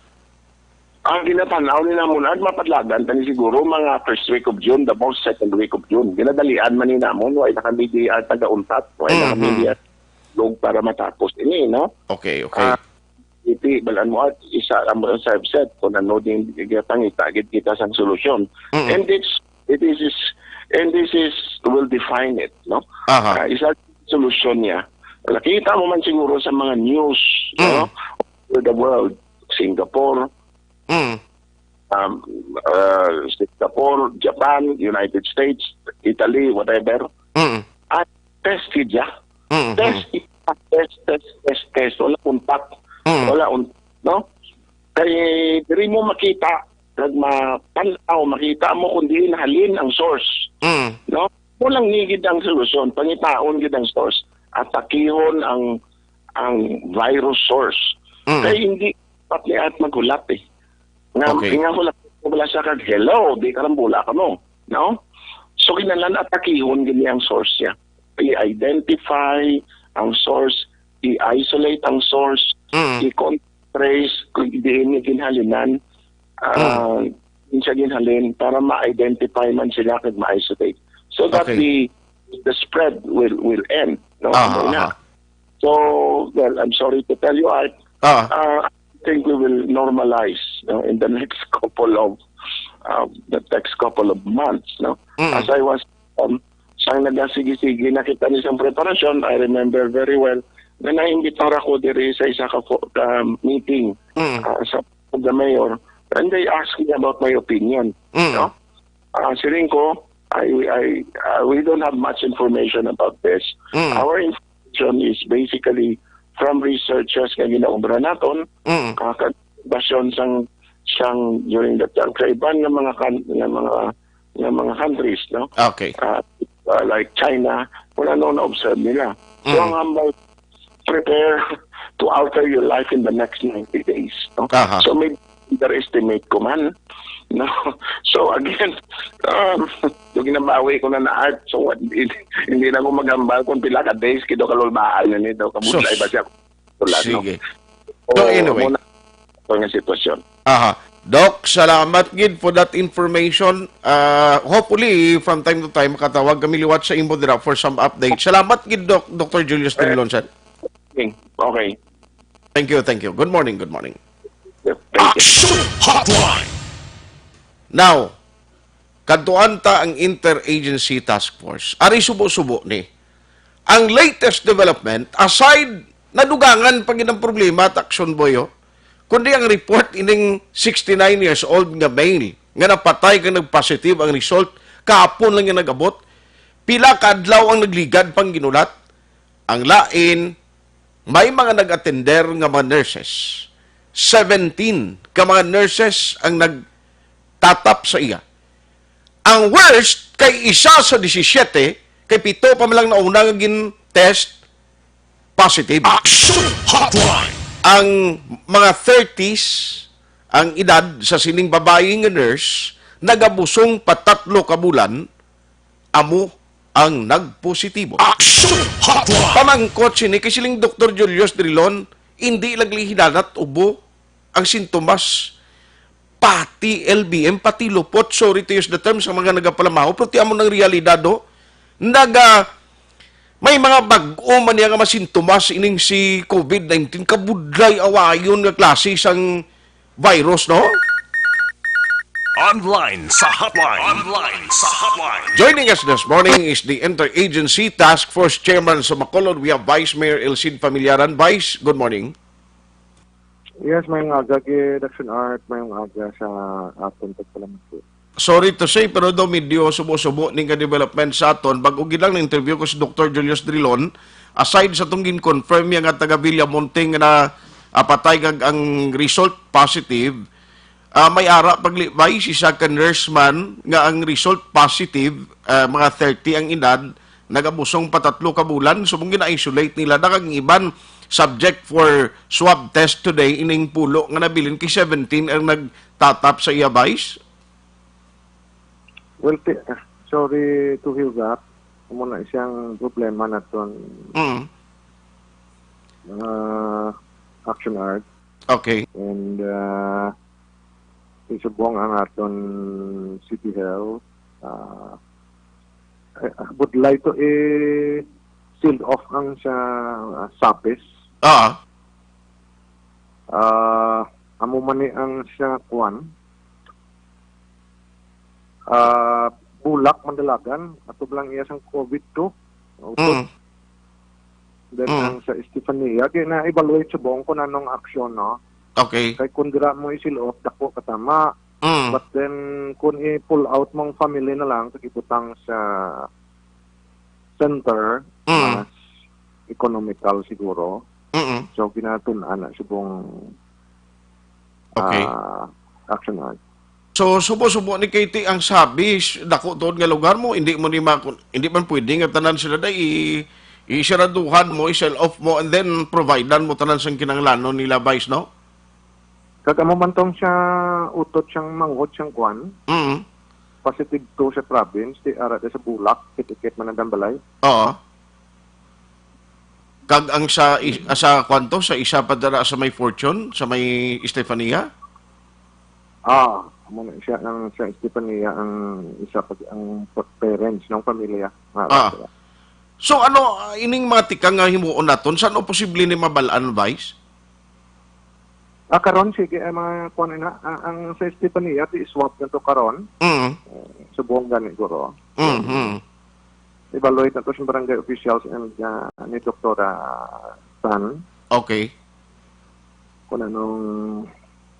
Ang ginatanaw ni namon, at mapadlagan tani siguro mga first week of June, the most second week of June. Ginadalian man ni namon, way na kami di, ah, taga-untat, way na kami Mhm. di, ah, log para matapos ini, no? Okay, okay. Ah, iti, balaan mo, at isa, ang, as I've said, kung ano din, pangita, gid kita sang solusyon. Mm-mm. And it's, it is, is, and this is, will define it, no? Aha. Ah, isa solusyon niya. Nakita mo man siguro sa mga news, Mm. no? Over the world, Singapore, Mm. um, uh, Singapore, Japan, United States, Italy, whatever. Mm. At test gid siya. Mm, Test, mm. test, test, test, test. Wala untat. Mm. Wala un-, no? Kay diri mo makita, kag matan-aw, makita mo kung diin halin ang source. Mm. No? Mo lang ni gid ang solusyon, pangitaon gid ang source. Atakihon ang, ang virus source. Mm. Kay hindi pat ni at maghulat eh. Nga, Okay. nga hulat mo bala siya kag, "Hello, di karambola kamo." No? So, kinahanglan atakihon gid niya ang source niya. I-identify ang source, i-isolate ang source, Mm. i-con-, trace kung diin niya ginhalinan, ah, Mm. diin siya ginhalin para ma-identify man sila kag ma-isolate. So that Okay. the, the spread will, will end, no? Aha, Ano na? aha. So, well, I'm sorry to tell you, Art, Ah. uh, I think we will normalize, no, in the next couple of, uh, the next couple of months, no? Mm. As I was, um, sang nagasigi-sige na kita ni sang preparasyon, I remember very well na naimbitar ako diri sa isa ka fo-, ka meeting, Mm. uh, sa the mayor, and they asked me about my opinion, Mm. no? Uh, siling ko, I, I, uh, we don't have much information about this. Mm. Our information is basically from researchers nga ginaobra naton, Mm. uh, kag basyon sang, sang during that time, sa iban nga mga kan-, nga mga, nga mga countries, no? Okay. Uh, uh, like China, kung ano na-observe nila. So, Mm. ang hambal, prepare to alter your life in the next ninety days, no? Aha. So, may underestimate ko man, no? So, again, um, yung ginabawi ko na na art, so what, hindi, hindi na ako maghambal kung pila ka days, kido kalulbaan na nito, kabudlay Sus. ba siya? Tulad, no? Sige. So, So, anyway. muna, ito nga sitwasyon. Aha. Doc, salamat gid for that information. Ah, hopefully, from time to time, makatawag kami liwat sa imo dira for some update. Salamat gid, Doc, Doctor Julius Eh, Drilon, sir. Okay. Thank you, thank you. Good morning, good morning. Yep, thank you. Action Hotline. Now, kadtuan ta ang Interagency Task Force. Ari subo-subo ni. Ang latest development, aside, nadugangan pa gid ang problema at aksyon, boy, oh. Kundi ang report ining sixty-nine years old nga male nga napatay kag nag-positive ang result, kahapon lang yung nag-abot. Pila ka adlaw ang nagligad pang ginulat. Ang lain, may mga nag-atender nga mga nurses. Seventeen ka mga nurses ang nagtatap sa iya. Ang worst kay isa sa disisiete, kay pito pa man lang nauna nga gin-test positive. Action Hotline! Ang mga thirties ang edad sa sining babayi nga nurse, nagabusong pa tatlo ka bulan, amo ang nagpositibo. Action Hotline! Pamangkot sini kay siling Doktor Julius Drilon, hindi lang hinanat ubo ang sintomas, pati L B M, pati lupot. Sorry to use the term sa mga nagapalamaho, pero ti amo nang realidad, do. Naga, may mga bag-o man niya nga masintomas ining si covid nineteen. Kabudlay awayon nga klase sang virus, no? Online sa hotline. Online sa hotline. Joining us this morning is the Interagency Task Force Chairman sa Bacolod. We have Vice Mayor Elcid Familiaran. Vice, good morning. Yes, mayong aga gid, Action Art, mayong aga sa aton pagpalamati. Sorry to say, pero daw medyo subo-subo ning ka-development sa aton. Bag-o gid lang na-interview ko si Doktor Julius Drilon. Aside sa tong gin-confirm niya nga taga Villamonte nga na, ah, patay kag ang result positive, ah, may ara paglibay si isa ka nurse man nga ang result positive, ah, mga thirty ang edad, nagabusong pa tatlo ka bulan, subong gina-isolate nila na kag ang iban subject for swab test today, ining pulo nga nabilin kay seventeen ang nagtatap sa iya, Vice? Well, ti-, sorry to hear that. Amo na siyang problema naton, Mm. ah, Action Art. Okay. And, ah, isubong ang aton City Health, ah, eh, would like to i-seal off ang sa, ah, SAPES. Ah. Ah, amo man ni ang sa kuan, ah, Bulak, Mandalagan, ato lang iya sang covid two. Utod. Mm. Then, Mm. ang sa Estefania, di na-evaluate subong kung anong aksyon, no? Okay. Kay kung dira mo i-seal off, dako katama. Mm. But then, kung i-pull out mong family na lang, kag ibutang sa center, Mm. mas economical siguro. Mm-mm. So, ginatun-an na subong, Okay. ah, Action Art. So, subo-subo ni Katie ang SAPES, dako tuod nga lugar mo, hindi mo ni ma-, hindi man pwede nga tanan sila na i-, isiraduhan mo, i-seal off mo, and then providean mo tanan sang kinahanglanon nila, Vice, no? Kag amo man tong siya utod siyang manghod siyang kuan, Mm. positive to sa province, di ara di sa Bulak, kit-ikit man ang dambalay. Oo. Kag ang sa i-, sa kwanto, sa isa pa dara sa may Fortune, sa may Estefania? Ah, amo na siya ang sa Estefania ang isa pa ang pa-, parents ng pamilya. Nga Ah. sila. So ano, ah, ining mga tikang nga himuon naton, saan o posible ni mabal-an, Vice? Ah, karon, sige, ay mga kuwan na, ah, ang sa Estefania, di swab na to karon. Mm. Eh, subong gani, guro. Mm, mm. Evaluate na to sa barangay officials and, ah, ni Doktora Tan. Okay. Kung anong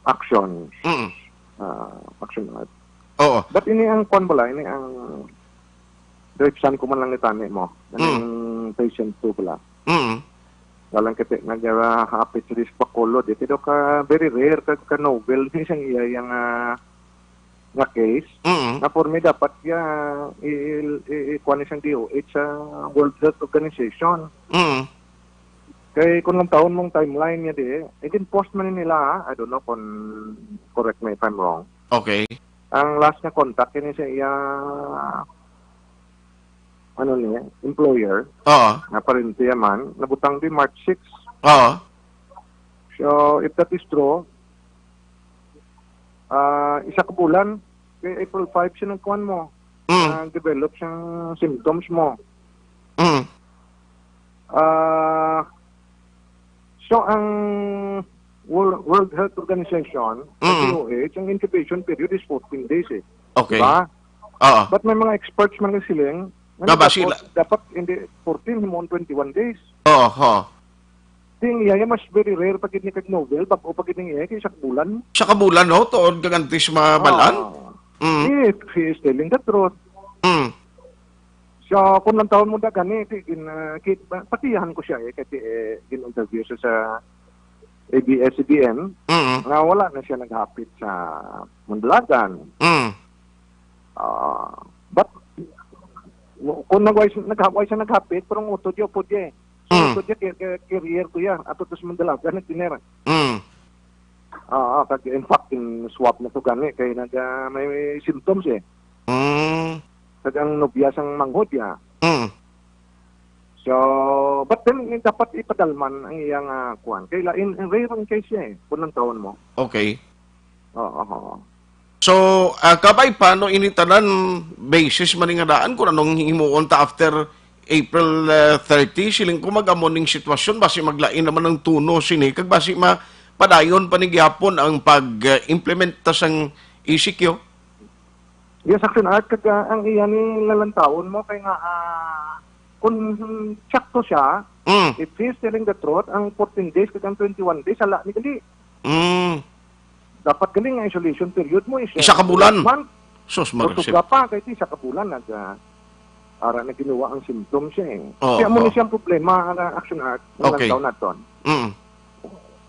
action, Mm. ah, action na. Oo. But ini ang kuwan bala, ini ang Direct san ko man lang itani mo. Mm. Ang patient two pala. Mm. Walang kiti nag-, ah, hapit sa Bacolod, eh. Pero ka, very rare, ka, ka novel ni isang iya yang, ah, nga case. Mm. Na for me, dapat ya, i, i, i, i-, kuha ni siyang D O H sa World Health Organization. Mm. Kay kung lang taon mong timeline niya di, i-post man ni nila, ha? I don't know kung correct me if I'm wrong. Okay. Ang last nga contact kini sa iya, ano niya, employer, Oo. nga parente man, nabutang di March six. Oo. So, if that is true, ah, isa ka bulan, kay April five siya nagkuhan mo. Mm. Ah, develop siyang symptoms mo. Mm. Ah, so, ang World, World Health Organization, Mm. W H O, ang incubation period is fourteen days eh. Okay. Diba? Oo. But may mga experts man nga siling, Nga ba dapat, sila? Dapat hindi fourteen, himuon twenty-one days. Oo, ho. Ting iya, mas very rare pa gid ni kag novel, bag-o pa gid ni iya, kay isa ka bulan. Isa ka bulan, no? Tuod kag antes mabalaan? Ah. Mm. If he is telling the truth. Mm. So, kung lantawon mo da gani, di, gin, ah, ki-, ba-, patiyahan ko siya eh, kasi eh, gin-interview siya sa A B S C B N, Mm. nga wala na siya naghapit sa Mandalagan. Mm. Ah, but, w-, kung nagway, nagha-, way siya naghapit, pero ang utod niya, upod niya eh. So, Mm. utod niya, car-, car-, carrier ko yan. Ato to sa Mandalagan, nagtinera. Mm. Ah, kag in fact, in swab na to gani, kay nag, ah, may symptoms eh. Mm. Kag ang nobya sang manghod ya. Mm. So, but then, eh, dapat ipadalman ang iyang, ah, kuwan. Kay lain, ang rare ang case niya eh, kung ang taon mo. Okay. Oo, oo. So, ah, kabay, paano ini tanan basis man nga daan kung anong himuon ta after April, ah, thirty? Siling ko mag-amo ning sitwasyon, basi maglain naman ang tono sini, kag basi ma-, padayon pa ni gihapon ang pag-implementa sang E C Q? Yes, Action Art, kag, ah, ang iya ni lalantawon mo kay nga, ah, kung sakto siya, Mm. if he's telling the truth, ang fourteen days kag ang twenty-one days, ala ni gali. Mm. Dapat gali nga isolation period mo is, Isa ka ah, bulan. Month. Sus, O, Marisol. Sobra pa, kay isa ka bulan nag, ah, ara na ginawa ang symptoms siya eh. Oo, Kaya mo oo. ni siyang problema, ang Action Art, ng Okay. Lantaw naton. Mm.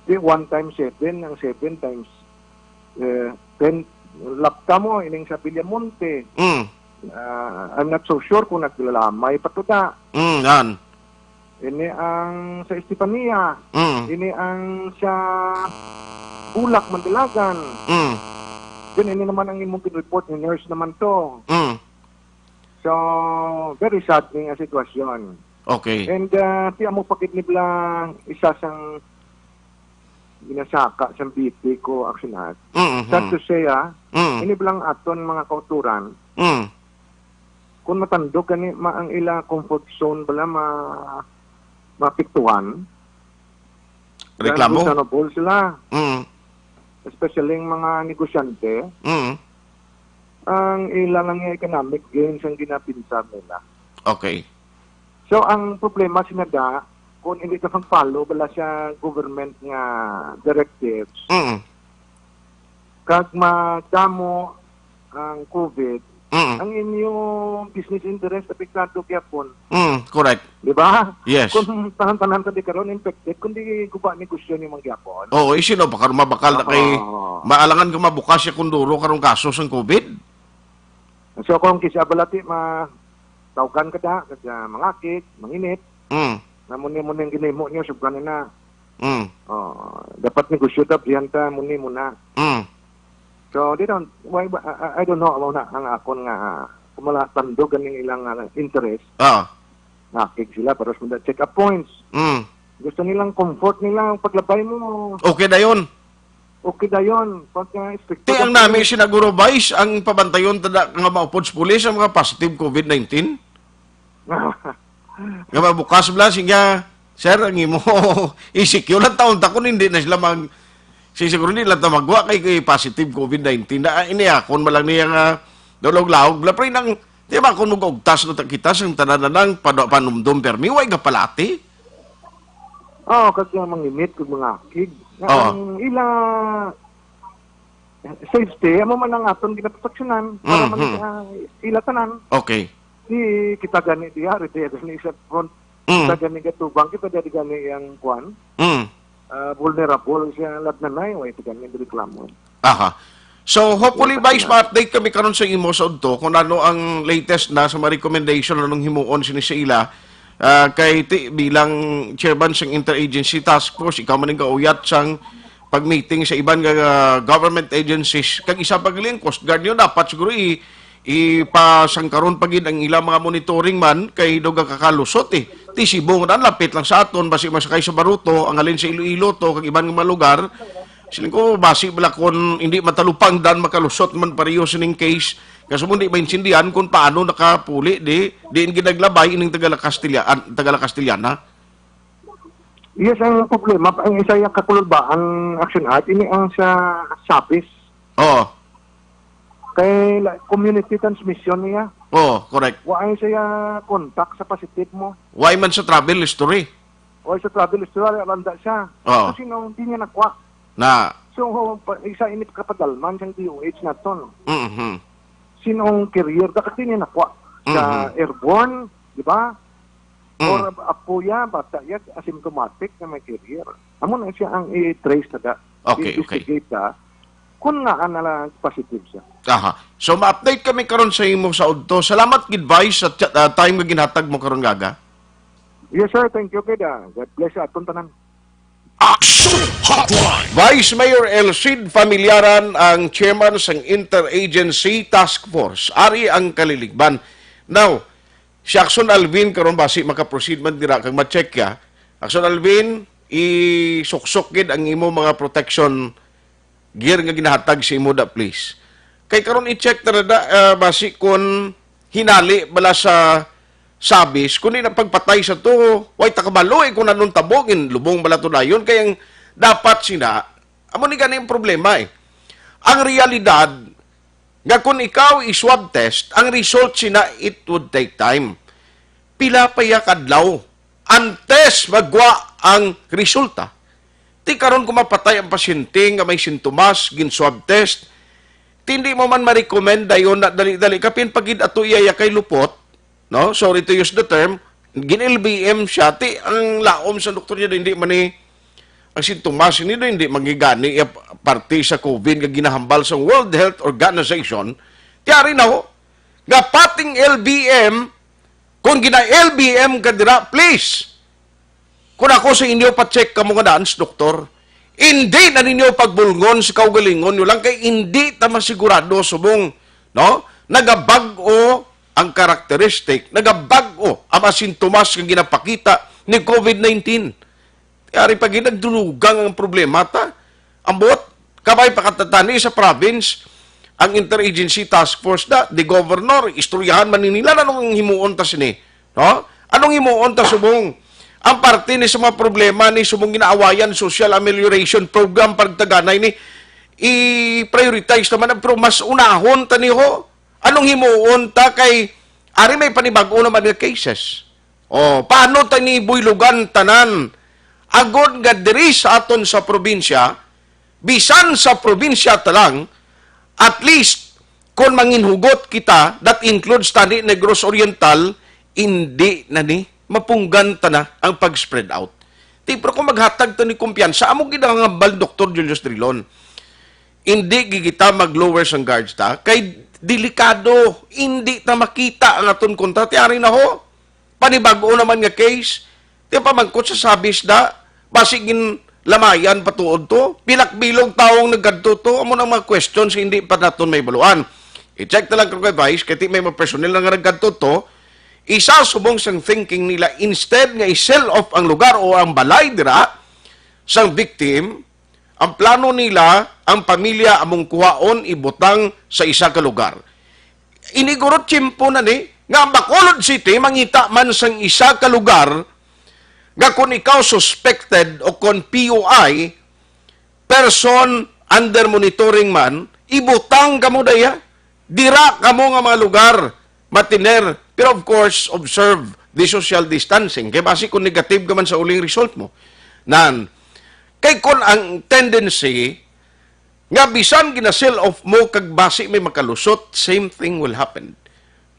Di one times seven, ang seven times, eh, ten, lapta mo, ining sa Villamonte. Mm. Ah, I'm not so sure kung naglalamay pa to da. Mm, yan. Ini ang sa Estefania. Mm. Ini ang sa Bulak, Mandalagan. Mm. Then, ini naman ang imong report ni nurse naman to. Mm. So, very sad ni nga sitwasyon. Okay. And, ah, ti amo pa gid ni bala isa sang ginasaka sang B P ko, Action Art. Mm, Sad mm. to say, ah, Mm. ini bala ang aton mga kauturan, Mm. kung matandog gani ma-, ang ila comfort zone bala ma-, maapektuhan, Reklamo? Vulnerable sila. Mm. Especially ang mga negosyante, Mm. ang ila lang nga economic gains ang ginapinsar nila. Okay. So, ang problema, sinada, kung hindi ka mag-follow bala sa government nga directives, Mm. kag madamo ang COVID, Mm. ang inyong business interest apektado gyapon. Mm, correct. Di ba? Yes. Kung tanan-tanan ta di karon infected, kung di guba negosyo ni mangyapon. Oo, eh, sino ba karon mabakal na kay Oo. maalangan ka mabukas siya kung duro karong kaso sang COVID? So, kung kisa balati, ma-, tawgan ka da, kag, ah, mangakig, manginit, Mm. na muni-muni ang ginimo niyo, subgan na. Mm. Oh, dapat negosyo ta, bihan ta, muni muna. Mm. So, they don't, why, I, I, I don't know, amo na ang akon nga, ah, kung wala tandog ganing ilang, ah, interest, Ah. nakig sila para sa mga check-up points. Mm. Gusto nilang comfort nila ang paglabay mo. Okay dayon. Okay dayon. Pagka stricto Ti ang ka nami, Vice, ang pabantayon tada nga maupod sa pulis ang mga positive COVID nineteen? Nga mabukas bala, siya, "Sir, ang imo E C Q lang taon ta kung hindi na sila mag-, si siguro hindi lang ta magwa kay, kay positive COVID nineteen." Na, ini akon ba lang niya nga daulaw-laog bala, pre, nang, di ba, kung mag-ugtas na ta-, kita sa tanan na lang, pano-, panumdum permi, way ka palati? Oo, kag nga manginit, kag mga akig. Oo. Ang ila safety, amo man ang aton ginaproteksyonan para Mhm. man, ah, ila tanan. Okay. Di kita gani diha, di gani sa front. Mm. Kita gani gatubang, kita gani, gani ang kwan. Mm. Ah, vulnerable siya, lagnanay, way kita gani reklamo. Aha. So, hopefully, Yes, Vice, sir. ma-update kami karon sa imo sa udto kung ano ang latest na sa mga recommendation anong himuon sini sa ila. Ah, kay ti, bilang chairman sa Interagency Task Force, ikaw man ang gauyat sang pag-meeting sa iban nga, ah, government agencies. Kag isa pa gali ang Coast Guard niyo, dapat siguro i-, ipasangkaron pa gid ang ilang mga monitoring man kay daw gakakalusot eh. Ti Cebu nga daan, lapit lang sa aton, basi masakay sa Baruto, ang halin sa Iloilo to, kag iban nga mga lugar. Siling ko, basi bala kun hindi matalupang daan, makalusot man pareho sining case. Kaso mo, di maintindihan kung paano nakapuli, di, di ginaglabay ining Tagala Castilla-, an-, Tagala Castellana. Yes, ang problema, ang isa yung kakulubaan, Action Art, ini ang sa Sabis. Oo. Kay la-, community transmission niya. Oh, correct. Wa ang siya contact sa positive mo. Why man sa travel history? O sa travel history, wala lang da siya. Oh. Kasi nung di niya nakuha. Na. So, pa, isa ini kapadalman sang D O H na to, no? Mhm. Sinong carrier? Dapat di niya nakuha sa Mhm. airborne, di ba? Mm. Or apo ya, bata ya, asymptomatic na may carrier. Amo na siya ang i-trace na da. Okay, okay. I-investigate da. Kung nga na lang positive siya. Aha. So, ma-update kami karon sa imo sa udto. Salamat gid, Vice, sa chat, ah, time nga ginhatag mo karon, Gaga. Yes, sir. Thank you, kid, ah. God bless sa aton tanan. Action Hotline. Vice Mayor El Cid Familiaran ang chairman sang Interagency Task Force. Ari ang kaliligban. Now, si Action Alvin karon basi makaproceed man dira kag ma-check ya. Action Alvin, isuksok gid ang imo mga protection gear nga ginahatag sa imo da, please. Kay karon i-check ta na da, ah, basi kon hinali bala sa sabis, kundi na pagpatay sa tuho, way ta kabalo, eh, kung anong tabo, ginlubong bala to dayon. Kay ang dapat sina, amo ni gani ang problema, eh. Ang realidad, nga kung ikaw i-swab test, ang result sina, it would take time. Pila pa ya kadlaw antes magwa ang resulta? Ti karon kung mapatay ang pasyente nga may sintomas, gin-swab test, ti hindi mo man ma-recommend dayon na dali-dali, kapin pagid ato iya kay lupot, no? Sorry to use the term, gin-L B M siya, ti ang laom sa doktor niya, hindi man ni ang sintomas, hindi, hindi magigani iya parte sa COVID nga ginahambal sa World Health Organization. Ti ari na ho, nga pating L B M, kung gina-L B M ka dira, please, kung ako sa inyo, pa-check kamo nga daan sa doktor. Hindi na ninyo pagbulngon sa kaugalingon nyo lang kay hindi ta masigurado subong, no? Nagabag-o ang karakteristik, nagabag-o ang mga sintomas nga ginapakita ni COVID nineteen. Kaya rin pag nagdulugang ang problema ta, ambot, kabay pakatatani sa province, ang interagency task force na, the governor, istoryahan man ni nila, anong himuon ta sini? No? Anong himuon ta subong? Ang parte ni sa mga problema ni subong ginaawayan, social amelioration program, pagtaganay ni, i-prioritize naman ang, pero mas unahon ta ni ho. Anong himuon ta kay ari may panibago naman nga cases? Oh, paano ta ni buylugan tanan? Agod nga diri sa aton sa probinsya, bisan sa probinsya ta lang, at least, kung manginhugot kita, that includes tani Negros Oriental, hindi na ni mapunggan ta na ang pag-spread out. Ti, pero kung maghatag ta ni kumpiyansa, amo gid ang hambal ni Doktor Julius Drilon. Hindi gid kita mag-lower sang guards ta, kay delikado, hindi ta makita ang aton kontra. Ti ari na ho, panibag-o naman nga case. Ti pamangkot sa sabis da, basi ginlamayan pa tuod to. Pilak bilog tawo ang nagkadto to. Amo na ang mga questions nga hindi pa naton mahibaluan. I-check na lang kung kay Vice, kay ti may mga personnel na nga nagkadto to. Isa subong sang thinking nila, instead nga i-seal off ang lugar o ang balay dira sang victim, ang plano nila, ang pamilya among kuhaon, ibutang sa isa ka lugar. Iniguro tiyempo na ni nga ang Bacolod City mangita man sang isa ka lugar nga kung ikaw suspected o kon P U I, person under monitoring man, ibutang kamo daya. Dira kamo nga mga lugar, matiner. Pero of course, observe the social distancing. Kay basi kung negative ka man sa uling result mo. Nan, kay kung ang tendency nga bisan gina-seal off mo kag basi may makalusot, same thing will happen.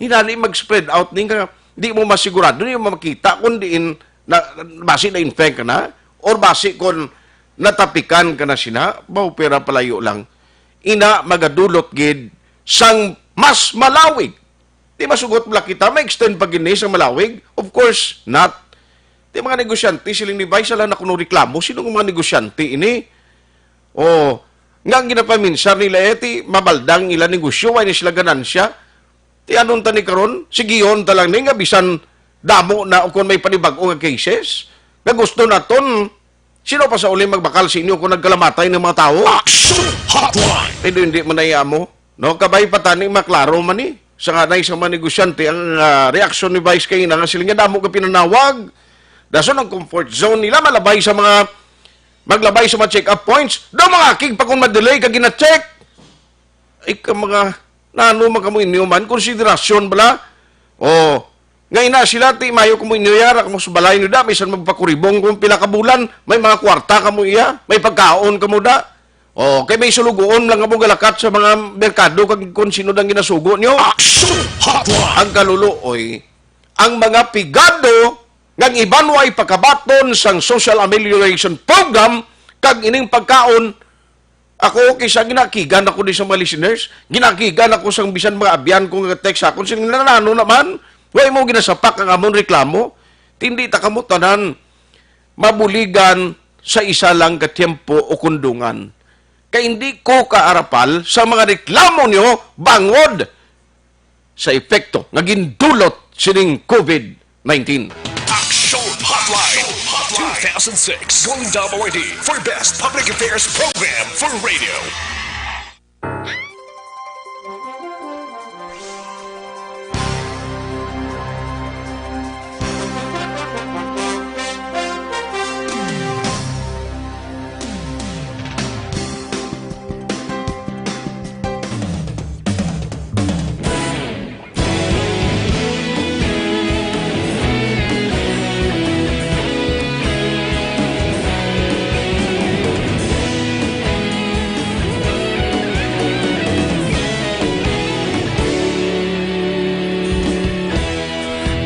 Hinali mag-spread out ni nga di mo masigurado, di mo makita kung diin na, basi na-infect ka na or basi kung natapikan ka na sina, baw pera palayo lang. Ina magadulot gid sang mas malawig. Di masugot bala kita, ma-extend pa gini sang malawig? Of course not. Ti mga negosyante, siling ni Vice, ala na kuno reklamo. Sino nga mga negosyante ini? O, nga ang ginapaminsar nila, eh, ti mabaldang ila negosyo, wala ni sila ganansya. Ti anon ta ni karon, sigihon ta lang ni nga bisan damo na o kung may panibag-o nga cases, nga gusto naton, sino pa sa uli magbakal sa inyo kung nagkalamatay ng mga tao? Action Hotline! Hindi, hindi man na iya mo. No, kabay pa tani, maklaro man ni. Sa nga na isang mga negosyante, ang, ah, reaksyon ni Vice kay nga sila nga damo ka pinanawag. Dason ang comfort zone nila, malabay sa mga, maglabay sa mga check-up points. Daw mga akig pa kung ma-delay ka gina-check. Ay, ka mga, Nano man kamo inyo man? Konsiderasyon bala? O, nga ina sila, ti mayo kamo inyo yara, kamo sa balay nyo da, bisan magpakuribong kung pila ka bulan, may mga kwarta kamo iya, may pagkaon kamo da. O, kay may sulugoon lang kamo galakat sa mga merkado kag kung sino dang ginasugo nyo. Action Hotline! Ang kalulo, oy, ang mga pigado nga ang iban way pakabaton sang Social Amelioration Program kag ining pagkaon, ako, kaysa ginakigan ako di sa mga listeners, ginakigan ako sang bisan mga abyan ko nga text sa akon, sing nanano naman, way mo ginasapak ang amon reklamo, tindi ta kamo tanan mabuligan sa isa lang ka tiyempo o kundungan. Kay hindi ko kaarapal sa mga reklamo niyo bangod sa epekto nga gindulot sining COVID nineteen. Action Hotline two thousand six Golden Dome Awardee for Best Public Affairs Program for Radio.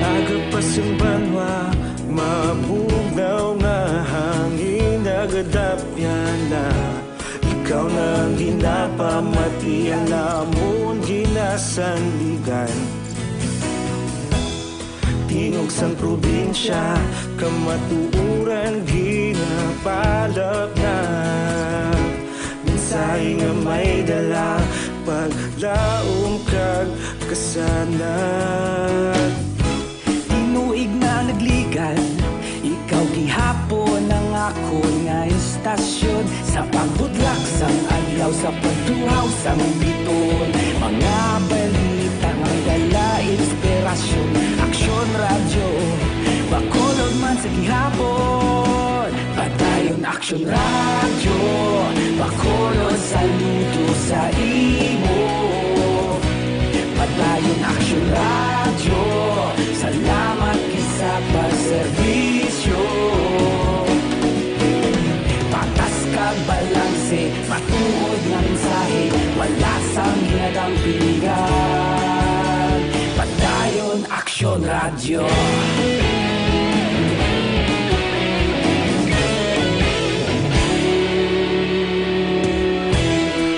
Aga pa sing banwa, mabugnaw nga hangin nagadapyan na. Ikaw na ang ginapamati, ang amon ginasandigan. Tingog sang probinsya, kamatuoran ginapalapnag. Mensahe nga may dala, paglaom kag kasanag. Tinuig na nagligan, ikaw gihapon ang akon nga istasyon. Sa pagbutlak sang adlaw, sa pagtuhaw sang biton, mga balita nga may dala inspirasyon. Aksyon Radyo, Bacolod man sa gihapon. Padayon Aksyon Radyo, Bacolod, saludo sa imo. Padayon Aksyon Radyo, salamat gid sa pagserbisyo. Patas kag balanse, matuod nga mensahe, wala sang ginadampingan. Padayon Aksyon Radyo.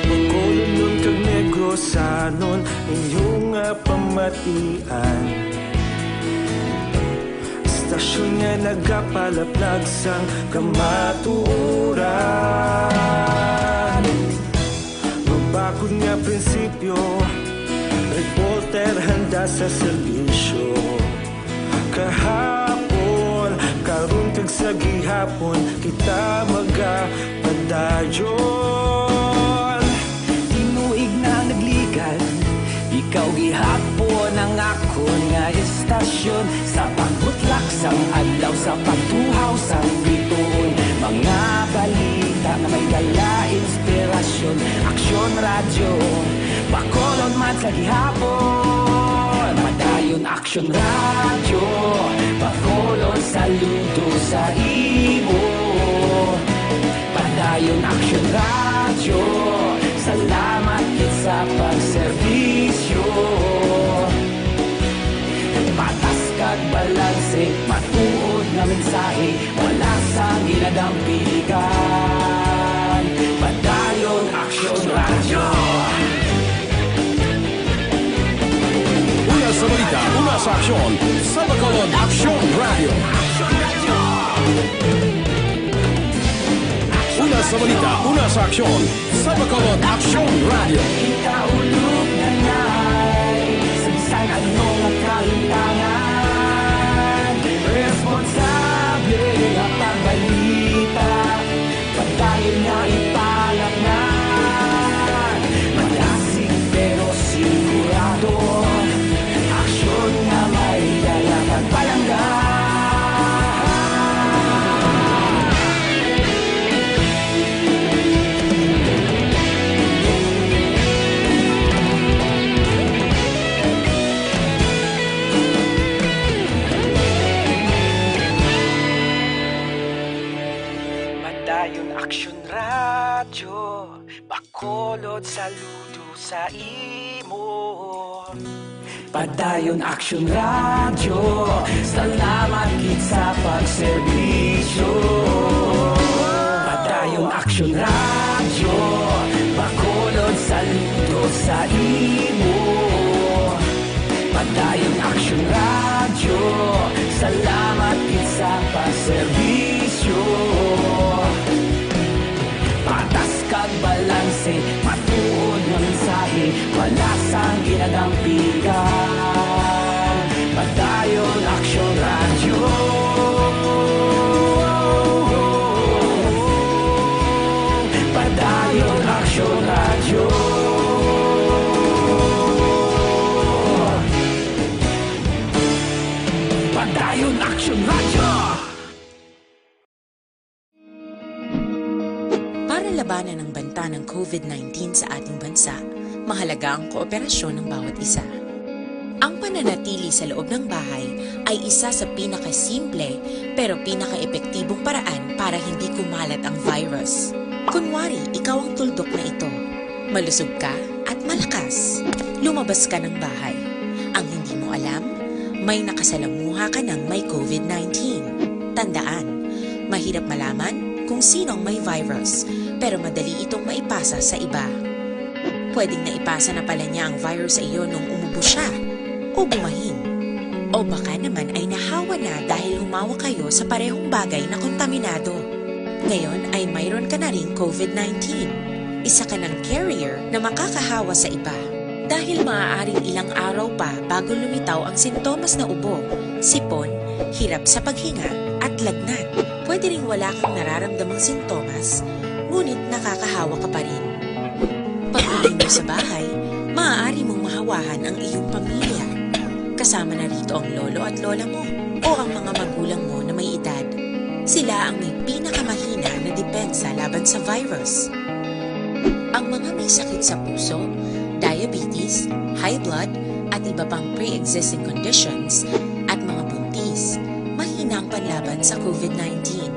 Bacolodnon kag Negrosanon, inyo nga pamatian. Istasyon nga nagapalaplag sang kamatuoran. Mabakod nga prinsipyo, reporter handa sa serbisyo. Kahapon, karon kag sa gihapon, kita magapadayon. Tinuig na nagligan, ikaw gihapon ang akon nga istasyon. Sa pagbutlak sang adlaw, sa pagtuhaw sang bituon, mga balita nga may dala inspirasyon. Aksyon Radyo, Bacolod man sa gihapon. Padayon Aksyon Radyo, Bacolod, saludo sa imo. Padayon Aksyon Radyo, salamat gid sa pagserbisyo. Patas kag balanse, matuod nga mensahe, wala sang ginadampingan. Padayon Aksyon Radyo. Una sa balita, una sa aksyon, sa Bacolod Aksyon Radyo. Una sa balita, una sa aksyon, sa Bacolod Aksyon Radyo. Kita ulog na nay, sa bisan ano nga kalimtangan, responsable nga pagbalita. Padayon nga ipalatnan, malasig pero sigurado. Aksyon nga may dala kag palangga. Radyo, Bacolod, saludo sa imo. Padayon Aksyon Radyo, salamat gid sa pagserbisyo. Padayon Aksyon Radyo, Bacolod, saludo sa imo. Padayon Aksyon Radyo, salamat gid sa pagserbisyo. Patas kag balanse, matuod nga mensahe, wala sang ginadampigan. Padayon Aksyon Radyo. Padayon Aksyon Radyo. Padayon Aksyon Radyo. Para labanan ang banta ng COVID nineteen sa ating bansa, mahalaga ang kooperasyon ng bawat isa. Ang pananatili sa loob ng bahay ay isa sa pinakasimple pero pinakaepektibong paraan para hindi kumalat ang virus. Kunwari, ikaw ang tuldok na ito. Malusog ka at malakas. Lumabas ka ng bahay. Ang hindi mo alam, may nakasalamuha ka ng may COVID nineteen. Tandaan, mahirap malaman kung sino ang may virus, pero madali itong maipasa sa iba. Pwedeng naipasa na pala niya ang virus sa iyo nung umubo siya o bumahin. O baka naman ay nahawa na dahil humawak kayo sa parehong bagay na kontaminado. Ngayon ay mayroon ka na ring COVID nineteen. Isa ka ng carrier na makakahawa sa iba. Dahil maaaring ilang araw pa bago lumitaw ang sintomas na ubo, sipon, hirap sa paghinga, at lagnat. Pwede ring wala kang nararamdamang sintomas, ngunit nakakahawa ka pa rin. Pag-uwi mo sa bahay, maaari mong mahawahan ang iyong pamilya. Kasama na rito ang lolo at lola mo o ang mga magulang mo na may edad. Sila ang may pinakamahina na depensa laban sa virus. Ang mga may sakit sa puso, diabetes, high blood, at iba pang pre-existing conditions, at mga buntis, mahina ang panlaban sa COVID nineteen.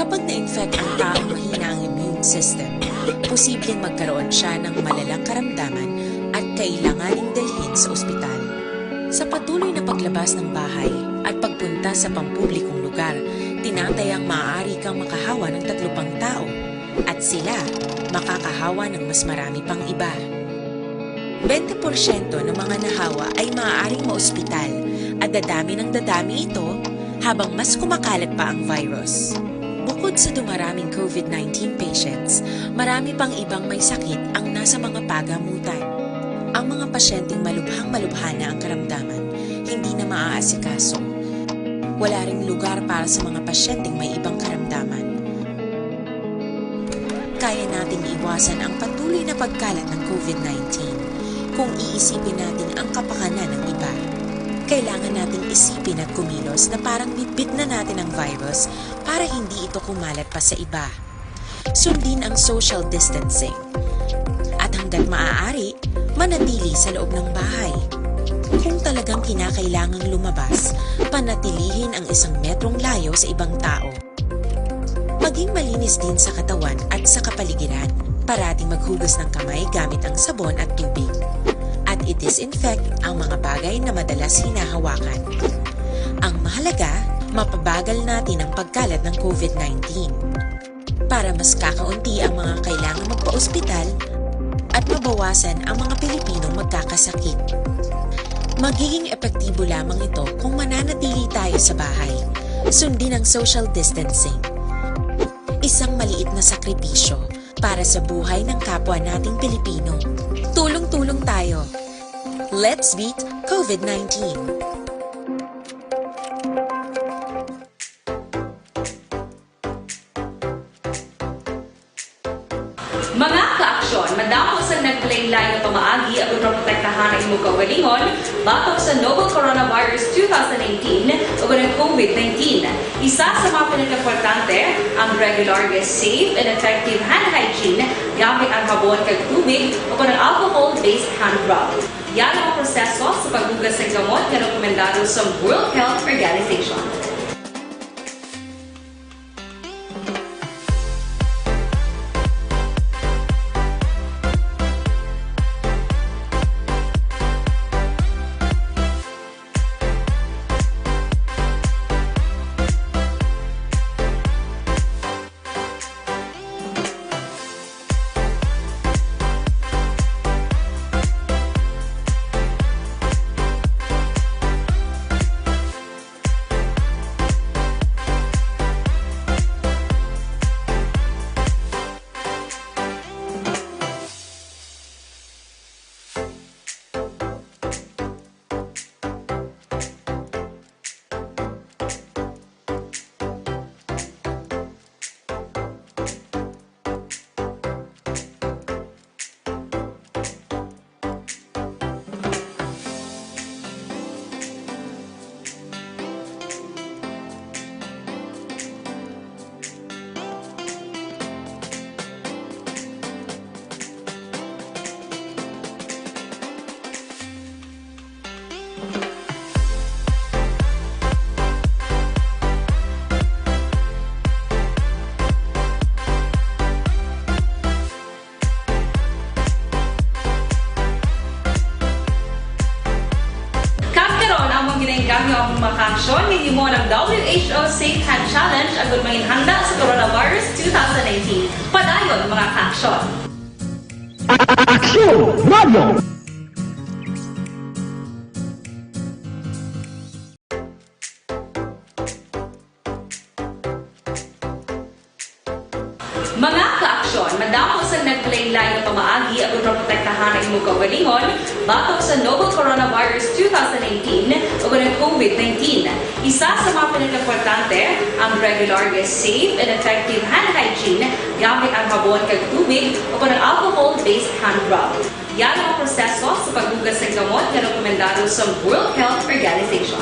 Kapag na-infect ang taong mahina ang immune system, posibleng magkaroon siya ng malalang karamdaman at kailanganing dalhin sa ospital. Sa patuloy na paglabas ng bahay at pagpunta sa pampublikong lugar, tinatayang maaari kang makahawa ng tatlo pang tao at sila makakahawa ng mas marami pang iba. Bente porsyento ng mga nahawa ay maaaring maospital at dadami ng dadami ito habang mas kumakalat pa ang virus. Bukod sa dumaraming COVID nineteen patients, marami pang ibang may sakit ang nasa mga pagamutan. Ang mga pasyenteng malubhang-malubha na ang karamdaman, hindi na maaasikaso. Wala ring lugar para sa mga pasyenteng may ibang karamdaman. Kaya nating iwasan ang patuloy na pagkalat ng COVID nineteen kung iisipin natin ang kapakanan ng iba. Kailangan nating isipin at kumilos na parang bitbit na natin ang virus para hindi ito kumalat pa sa iba. Sundin ang social distancing. At hanggat maaari, manatili sa loob ng bahay. Kung talagang kinakailangang lumabas, panatilihin ang isang metrong layo sa ibang tao. Maging malinis din sa katawan at sa kapaligiran. Parating maghugas ng kamay gamit ang sabon at tubig. At i-disinfect ang mga bagay na madalas hinahawakan. Ang mahalaga, mapabagal natin ang pagkalat ng COVID nineteen. Para mas kakaunti ang mga kailangang magpaospital at mabawasan ang mga Pilipinong magkakasakit. Magiging epektibo lamang ito kung mananatili tayo sa bahay. Sundin ang social distancing. Isang maliit na sakripisyo para sa buhay ng kapwa nating Pilipino. Tulong-tulong tayo. Let's beat COVID nineteen. Mga ka-aksyon, madamo sang naglain-lain nga pamaagi aron maprotektahan ang imo kaugalingon batok sa novel coronavirus two thousand nineteen ug ang COVID nineteen. Isa sa mga pinakaimportante, ang regular nga safe and effective hand hygiene gamit ang habon kag tubig o kon ang alcohol-based hand rub. Yara ang proseso sa paghugas sang kamot nga rekomendado sa World Health Organization. W H O Safe Hand Challenge agud manginhanda sa coronavirus two thousand nineteen. Padayon, mga ka-aksyon! Aksyon! Radyo! Mga ka-aksyon, madamo sang naglain-lain nga pamaagi agud maprotektahan ang imong kaugalingon batok sa novel coronavirus two thousand nineteen ug ang COVID nineteen. Isa sa mga pinakaimportante ang regular nga safe and effective hand hygiene gamit ang habon kag tubig o kon ang alcohol-based hand rub. Yara ang proseso sa paghugas sang kamot nga rekomendado sa World Health Organization.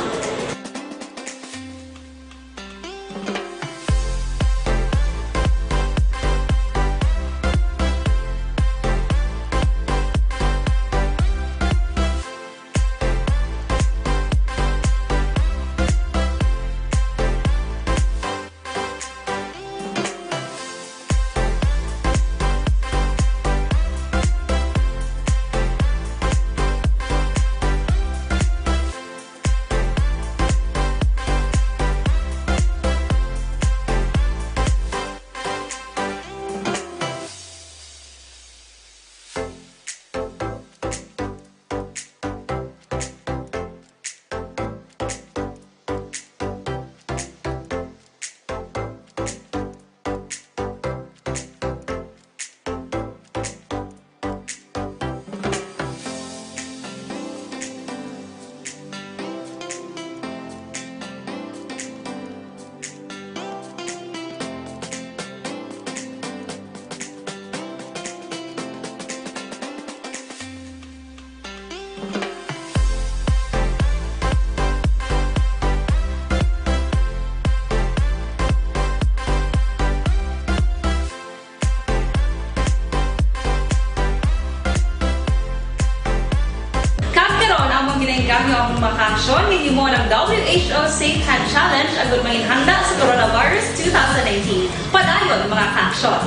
Kag karon, among ginaengganyo ang mga ka-aksyon nga himuon ang W H O Safe Hand Challenge agud manginhanda sa coronavirus two thousand nineteen. Padayon, mga ka-aksyon.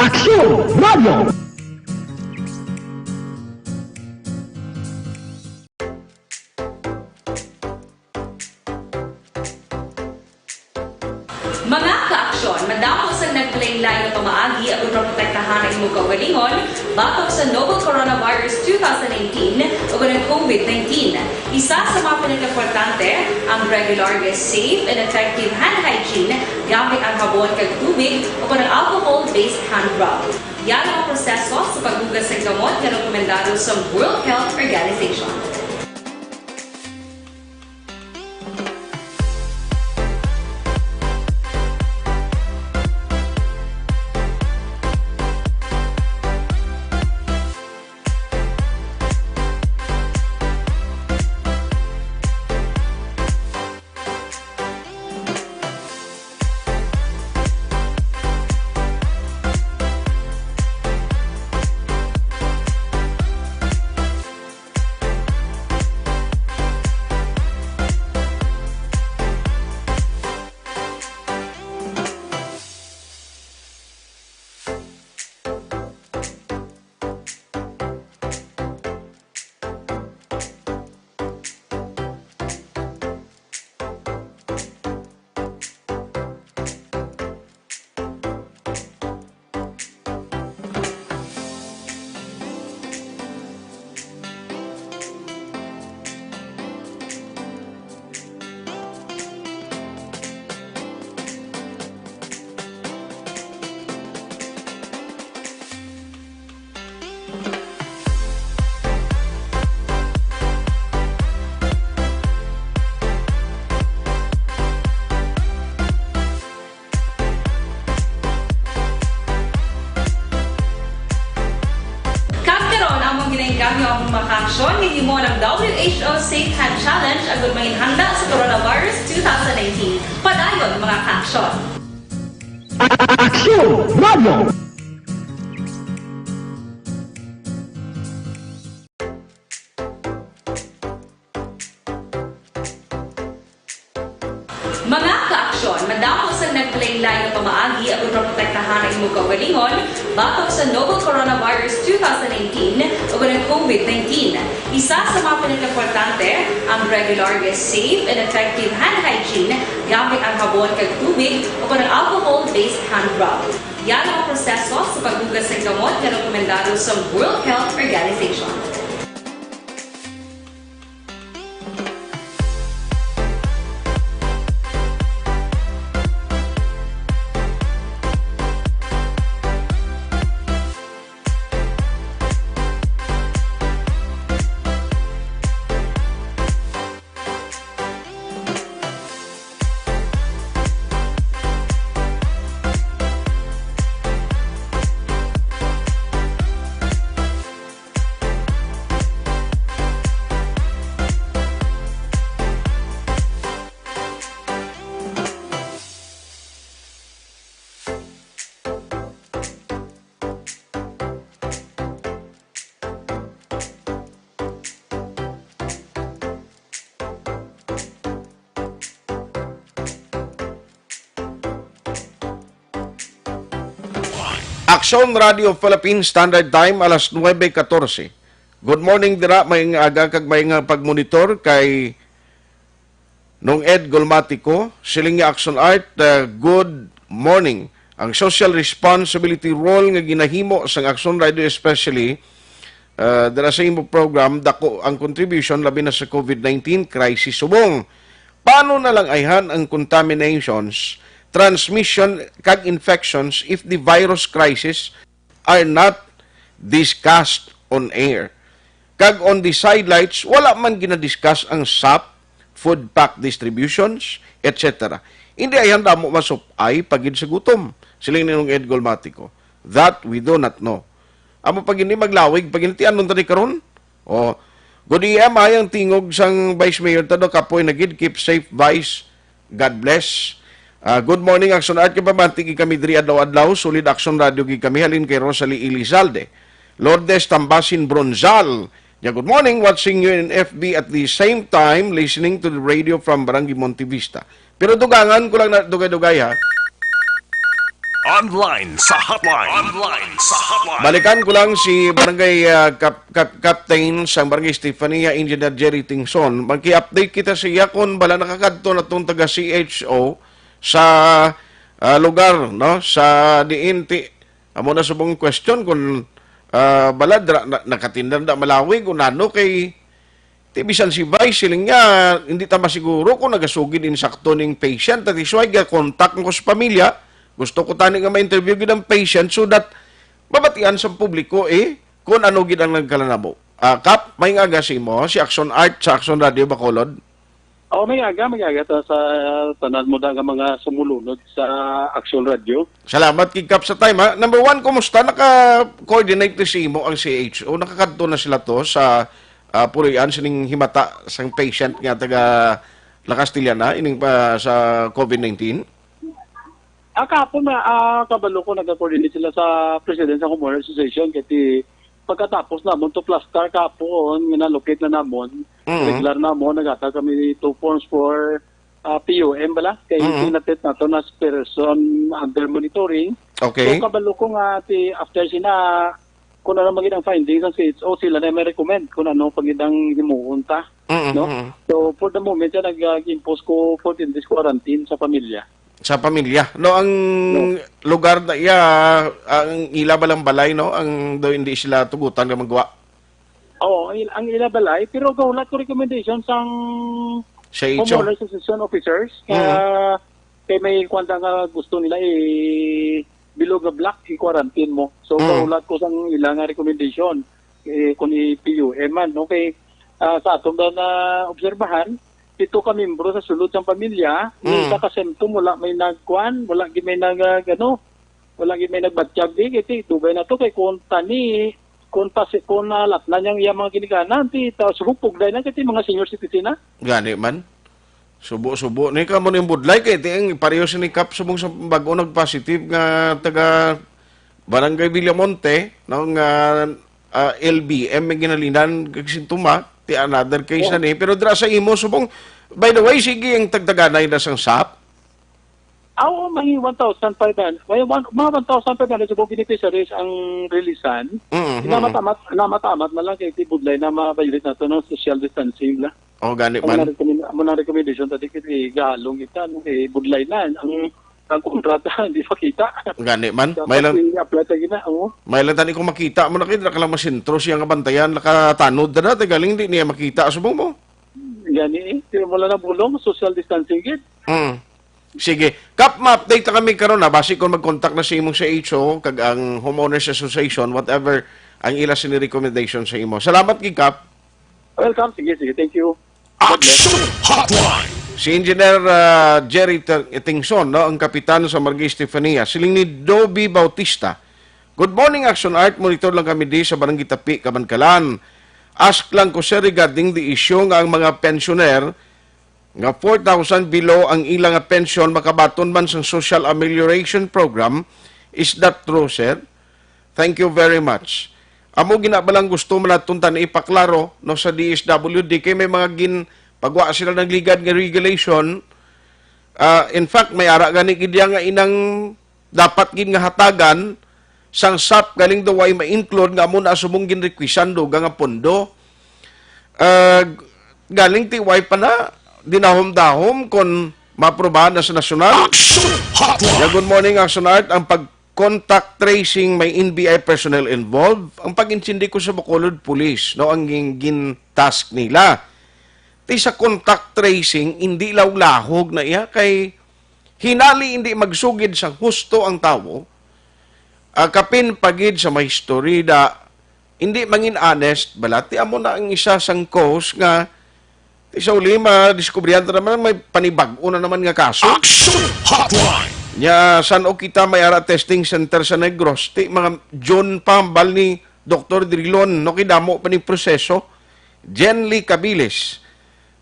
Aksyon! Radyo! Mga ka-aksyon, madamo sang naglain-lain nga pamaagi agud maprotektahan ang imong kaugalingon batok sa novel coronavirus two thousand nineteen ug ang COVID nineteen. Isa sa mga pinakaimportante ang regular nga safe and effective hand hygiene gamit ang habon kag tubig o kon ang alcohol-based hand rub. Yara ang proseso sa paghugas sang kamot nga rekomendado sa World Health Organization. Kag karon, among ginaengganyo ang mga ka-aksyon nga himuon ang W H O Safe Hand Challenge agud manginhanda sa coronavirus two thousand nineteen. Padayon, mga ka-aksyon. Aksyon! Radyo! Mga ka-aksyon, madamo sang naglain-lain nga pamaagi agud maprotektahan ang Kaugalingon, batok sa novel coronavirus two thousand nineteen o ang COVID nineteen. Isa sa mga pinakaimportante, ang regular nga safe and effective hand hygiene gamit ang habon kag tubig o ang alcohol-based hand rub. Yan ang proseso sa paghugas ng kamot nga rekomendado sa World Health Organization. Aksyon Radio Philippines Standard Time, alas nuebe katorse. Good morning dira, may nga aga kag may nga pagmonitor kay Nong Ed Golmatico, siling nga Action Art, uh, good morning. Ang social responsibility role nga ginahimo sang Action Radio, especially, uh, dira sa imo program, dako ang contribution, labi na sa COVID nineteen crisis subong. Paano na lang ayhan ang contaminations, transmission, kag infections if the virus crisis are not discussed on air? Kag on the sidelights, wala man ginadiscuss ang sap, food pack distributions, et cetera. Hindi ay handa mo masupay pagid sa gutom, siling ni Nong Ed Golmatico. That we do not know. Amo pag hindi maglawig, pag hindi, anong tani karon? Oh, good E M, ay ang tingog sang Vice Mayor, ta daw kapoy na gid, keep safe, Vice. God bless. Ah, good morning, Action Art. Kapamati gid kami diri adlaw-adlaw. Solid Action Radio gid kami. Halin kay Rosalie Elizalde. Lourdes Tambasin Bronzal. Ya, good morning. Watching you in F B at the same time, listening to the radio from Barangay Montevista. Pero dugangan ko lang na dugay-dugay, ha. Online sa hotline. Online sa hotline. Balikan ko lang si Barangay, ah, Cap-, Cap-, Captain sang Barangay Estefania, Engineer Jerry Tingson. Magki-update kita sa iya kung bala nakakadto na tong taga C H O sa, ah, lugar, no? Sa diin ti, amo na subong question kung, ah, bala dra-, na-, nakatindan da malawig o nano kay Ti bisan si Vice, siling niya, hindi ta masiguro kung nagasugid insakto ning patient. That is why ga-contact ko sa pamilya. Gusto ko tani nga ma-interview gid ang patient so that mabatian sa publiko, eh, kung ano gid ang nagkalanabo. Ah, Kap, may nga aga sa imo, si Action Art sa Action Radio Bacolod. Oo, may aga, may aga ta sa tanan mo da nga mga sumulunod sa Action Radio. Salamat kay Kap sa time, ha. Number one, kumusta? Naka-coordinate na sa imo ang C H O? Nakakadto na sila to sa ah, puloy-an sining himata sang patient nga taga La Castellana ining pa sa COVID nineteen? Ah, kahapon na, ah, kabalo ko, nagka-coordinate sila sa president sa Homeowner Association, kay ti pagkatapos namon to plaster kahapon, nga na-locate na namon, Mm. regular namon, naghatag kami two forms for, ah, P U M bala, kay Mm. pinatid nato na person under monitoring. Okay. So, kabalo ko nga, ti, after sina, kung ano man gid ang findings sa C H O, sila na may recommend kung ano pa gid ang himuon ta, Mm, no? mm. So, for the moment, siya nag-, ah, impose ko fourteen days quarantine sa pamilya. Sa pamilya. No, ang No. lugar na iya, ang ila balang balay, no? Ang do hindi sila tugutan nga magwa. Oo, ang il-, ang ila balay, pero gahulat ko recommendation sang Sa H O. Homeowners Association officers, Mm. kaya kay may kwanta nga gusto nila i-, bilog nga black, i-quarantine mo. So, Mm. kaulat ko sang ila nga recommendation, eh, kung i-P U M man, okay. Ah, sa aton ba na obserbahan, pito ka membro sa sulod sang pamilya, may Mm. isa ka symptom, wala may nagkuan, wala gid may nag-, ah, ano, wala gid may nagbatyag di, kay ti, dugay na to, kay kung tani, kung pasi-, kung nalatnan niyang iya mga ginikanan, ti, ta-, subong pugday na, kay ti, mga senior citizen na. Gani man. Subo-subo ni kamo ning budlay kay ti ang pareho sini Kap subong sa bag-o nag-positive nga taga Barangay Villamonte, no, nga, ah, L B M may ginalinan kag sintoma, ti another case Oo. na ni. Pero dira sa imo subong, by the way, sige ang tagtaganay na sang sap. Aw, may one thousand five hundred. May one, mga one thousand five hundred subong beneficiaries ang releasan. Mm-hmm. Namatamat, namatamat na lang kay tibudlay na ma-violate nato ng social distancing la. Oh, gani man. Amo na recommend-, amo na recommendation tadi kay galong kita, no, kay budlay na ang, ang kontrata hindi pa kita. Gani man. Dapat May lang i-apply ta gina, oh. May lang tani kung makita mo na kay dira ka lang masentro siya nga bantayan, nakatanod na dati galing di niya makita subong mo. Gani eh. Di mo lang nabulong, social distancing gid. Mm. Sige. Kap, ma-update na kami karon na basi kung mag-contact na sa imong C H O kag ang Homeowners Association, whatever ang ila sini recommendation sa imo. Salamat gid, Kap. Welcome. Sige, sige. Thank you. Action Hotline. Si Engineer, ah, Jerry T-, Tingson, no, ang kapitan sa Marquis Stefania. Siling ni Doby Bautista, "Good morning, Action Art. Monitor lang kami di sa Barangay Tapi, Kabankalan. Ask lang ko, sir, regarding the issue nga ang mga pensioner nga four thousand below ang ila nga pensyon makabaton man sang Social Amelioration Program. Is that true, sir? Thank you very much." Amo gina ba lang gusto man naton tan ipaklaro, no, sa D S W D kay may mga gin pagwa sila nagligad nga regulation. Ah, in fact, may ara gani gid diya nga inang dapat gid nga hatagan sang sap galing daw way ma-include nga amo na subong ginrequestan dugang nga pondo. Ah, galing ti way pa na dinahom-dahom kon maaprobahan na sa nasyonal. Action Hotline. Yeah, good morning, Action Art. Ang pag-contact tracing may N B I personnel involved. Ang pag-intindi ko sa Bacolod Police, no, ang gin, gin-task nila. Ti sa contact tracing, hindi law-lahog na iya kay hinali hindi magsugid sang husto ang tawo, ah, kapin pa gid sa mahistory da, hindi mangin honest, balati amo na ang isa sang cause nga ti sa uli madiskubrihan ta naman may panibag-o na naman nga kaso. Action Hotline! Nya, san-o kita may ara testing center sa Negros? Ti mga June pa, hambal ni Doktor Drilon, no, kay damo pa ni proseso. Jenly Cabilis,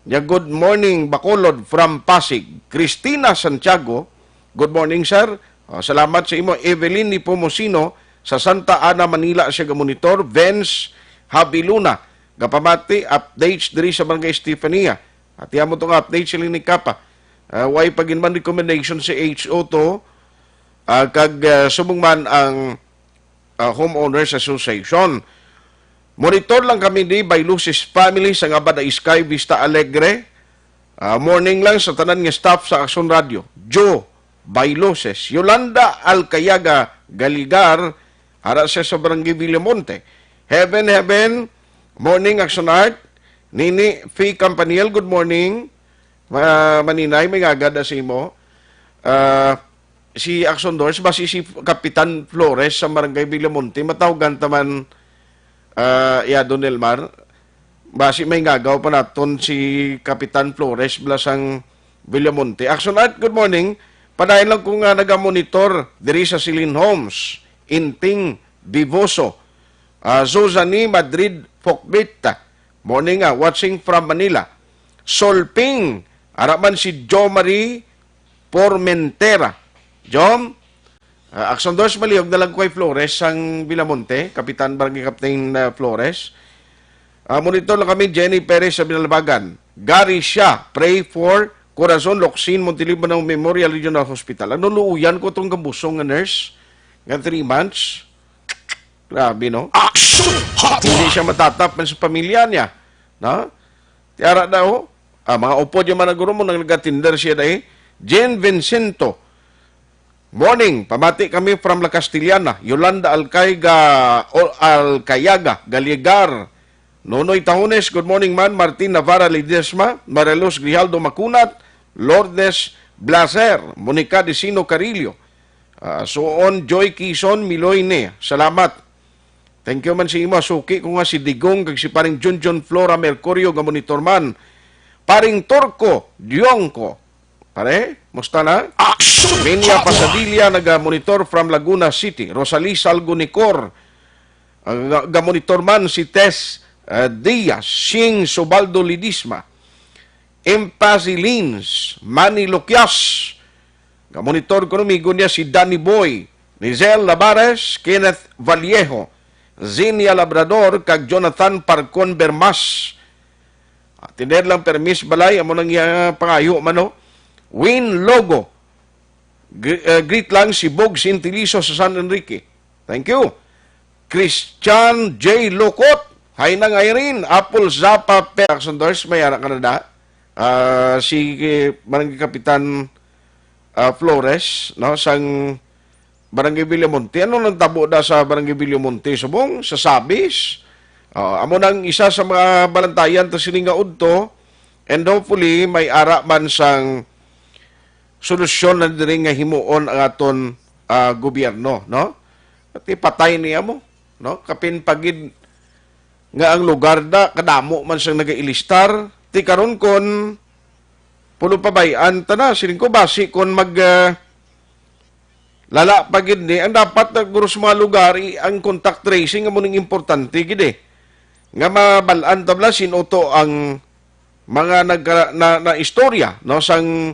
nya, "Good morning, Bacolod from Pasig." Christina Santiago, "Good morning, sir." Oh, salamat sa imo. Evelyn Nepomuceno, sa Santa Ana, Manila, siya gamonitor. Vince Habiluna, gapamati, updates diri sa Barangay Estefania. Ati amo tong update, siling ni Kapa. Ah, way pa gid man recommendation sa H O to, ah, kag, ah, subong man ang ah, Homeowners Association. Monitor lang kami ni Bailusis family sa Ngabada Iskay, Vista Alegre. Ah, morning lang sa tanan nga staff sa Action Radio. Joe Bailusis, Yolanda Alcayaga Galigar, ara siya sa Barangay Villamonte. Heaven, heaven, morning, Action Art. Nini Faye Campaniel, good morning. Ma-, maninay, may ngagad na sa imo. Ah, si Action Doors, basi si Kapitan Flores sa Barangay Villamonte, matawagan ta man, ah, ya, Don Elmar. Basi may ngagaw pa naton si Kapitan Flores bala sang Villamonte. Action Art, good morning. Padayon lang ko nga nagamonitor diri sa Silin Homes, Inting Bivoso. Ah, Zozani Madrid Fokbit. Morning, ah, watching from Manila. Solping, ara man si Jo Marie Formentera. Jom, ah, Action Doors, malihog na lang ko kay Flores sang Villamonte, Kapitan Barangay Captain, ah, Flores. Ah, monitor lang kami, Jenny Perez sa Binalbagan. Gary Siya, pray for Corazon Locsin Montelibano Memorial Regional Hospital. Ano, luuyan ko tong gabusong nga nurse nga three months? Grabe, no? Action Hotline! Hindi siya matatap man sa pamilya niya. No? Tiara na, oh. Ah, mga upod yung mga guro mo nang nagatinder siya dahil. Jane Vincento. Morning, pamati kami from La Castellana. Yolanda Alcaiga, o, Alcayaga, Galigar. Nonoy Tahones, good morning man. Martin Navarra Ledesma, Marilos Grijaldo Macunat, Lourdes Blaser, Monica Dicino Carillo. Ah, suon, Joy Kison Miloy ni. Salamat. Thank you man sa imo. Suki ko nga si Digong kag si paring Junjun Flora Mercurio nga monitor man. Paring Turco Diongco. Pare, musta na? Action Minya Hotline! Pasadilla naga-monitor from Laguna City. Rosalie Salgo Nicor, ah, ga-, ga-monitor man si Tess, ah, Diaz, Sing Subaldo Ledesma. Impazilins, Manny Luquias. Gamonitor ko, amigo niya si Danny Boy, Nizel Lavares, Kenneth Vallejo, Zinia Labrador, kag Jonathan Parcon Bermas. Atender lang permis balay, amo nang iya pangayo man, no? Win Logo, Gre-, uh, greet lang si Bog Sintiliso sa San Enrique. Thank you. Christian J Locot. Hi, Nang Irene. Apple Zapa Pe-, Saunders, may ara ka na da. Ah, si, eh, Barangay Kapitan, ah, Flores, no, sang Barangay Villamonte. Ano nang tabo da sa Barangay Villamonte, subong? Sa Sabis? Ah, amo nang isa sa mga balantayan ta sini nga udto. And hopefully, may ara man sang solusyon na diri nga himuon ang aton, ah, gobyerno, no? At ipatay niya mo, no? Kapin pagid nga ang lugar da, kadamo man sang nagailistar. Ti karon kon pulo pabay-an ta na, siling ko, basi kon mag, ah, lala pa gid ni, ang dapat na guro sa mga lugar, i-, ang contact tracing amo ning importante gid eh. Nga mabal-an ta bala sin-o to ang mga nagka-, na, na istorya, no, sang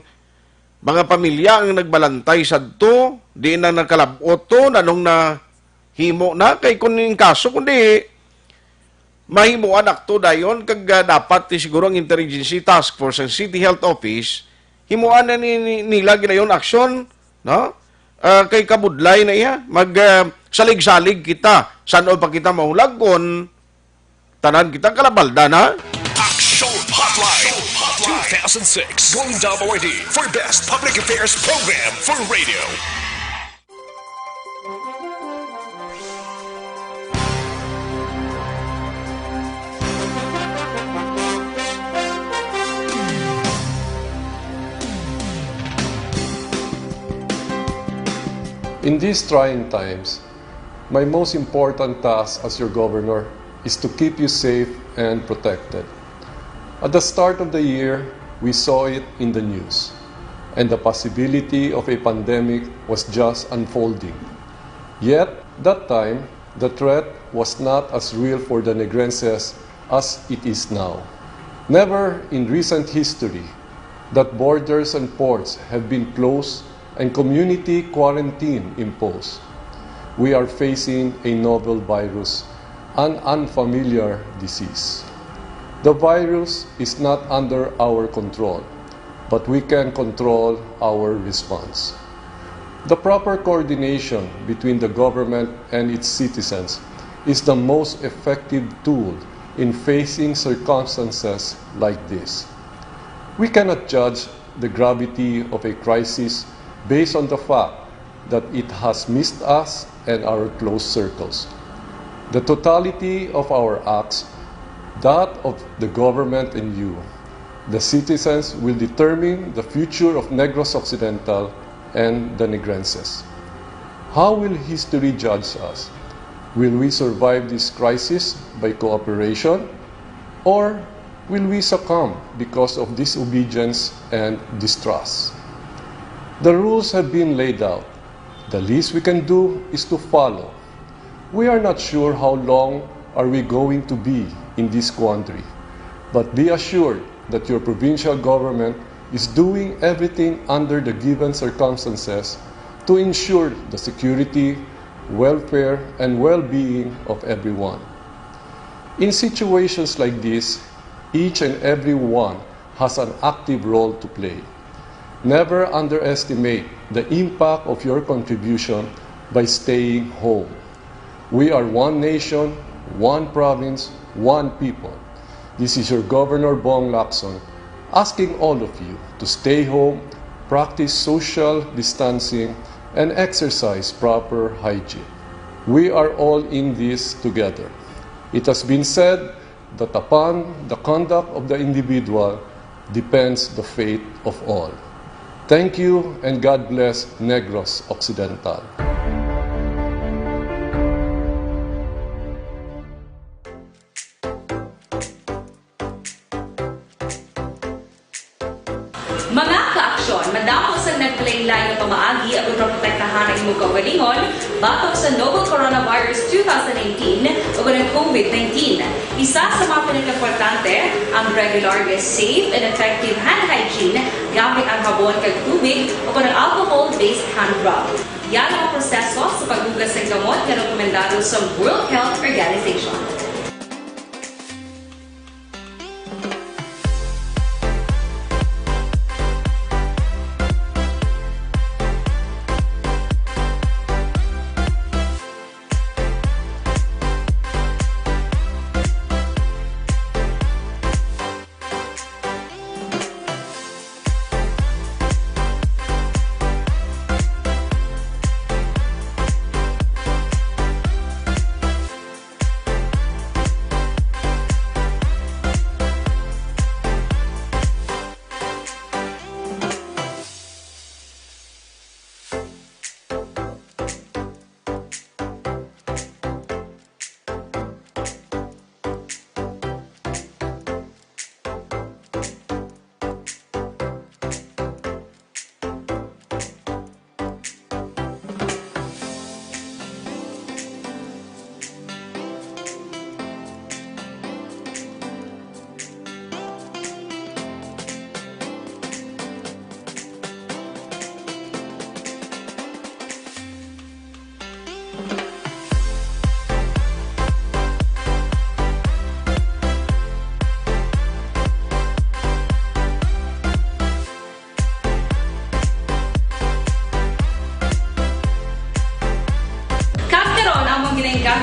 mga pamilya ang nagbalantay sadto, di na nakalab-ot to, nanong nahimo na, kay kun ning kaso, kundi mahimuan akto dayon, kag, ah, dapat ti siguro ang Interagency Task Force, ang City Health Office, himuan na ni, ni, nila ginayon aksyon, no? Ah, kay kabudlay na iya, mag, ah, salig-salig kita, san-o pa kita mahulag kon tanan kita kalabalda na. Action Hotline two thousand six, Golden Dome Awardee for Best Public Affairs Program for Radio. In these trying times, my most important task as your governor is to keep you safe and protected. At the start of the year, we saw it in the news, and the possibility of a pandemic was just unfolding. Yet, that time, the threat was not as real for the Negrenses as it is now. Never in recent history that borders and ports have been closed and community quarantine imposed. We are facing a novel virus, an unfamiliar disease. The virus is not under our control, but we can control our response. The proper coordination between the government and its citizens is the most effective tool in facing circumstances like this. We cannot judge the gravity of a crisis based on the fact that it has missed us and our close circles. The totality of our acts, that of the government and you, the citizens, will determine the future of Negros Occidental and the Negrenses. How will history judge us? Will we survive this crisis by cooperation, or will we succumb because of disobedience and distrust? The rules have been laid out. The least we can do is to follow. We are not sure how long are we going to be in this quandary, but be assured that your provincial government is doing everything under the given circumstances to ensure the security, welfare, and well-being of everyone. In situations like this, each and every one has an active role to play. Never underestimate the impact of your contribution by staying home. We are one nation, one province, one people. This is your Governor Bong Lacson asking all of you to stay home, practice social distancing, and exercise proper hygiene. We are all in this together. It has been said that upon the conduct of the individual depends the fate of all. Thank you and God bless Negros Occidental. Mga kaaksyon, madamo sang naglain-lain nga pamaagi agud maprotektahan ang imong kaugalingon batok sa novel coronavirus two thousand nineteen o ang COVID nineteen. Isa sa mga pinakaimportante, ang regular nga safe and effective hand hygiene gamit ang habon kag tubig o ang alcohol-based hand rub. Yara ang proseso sa paghugas sang gamot nga rekomendado sa World Health Organization.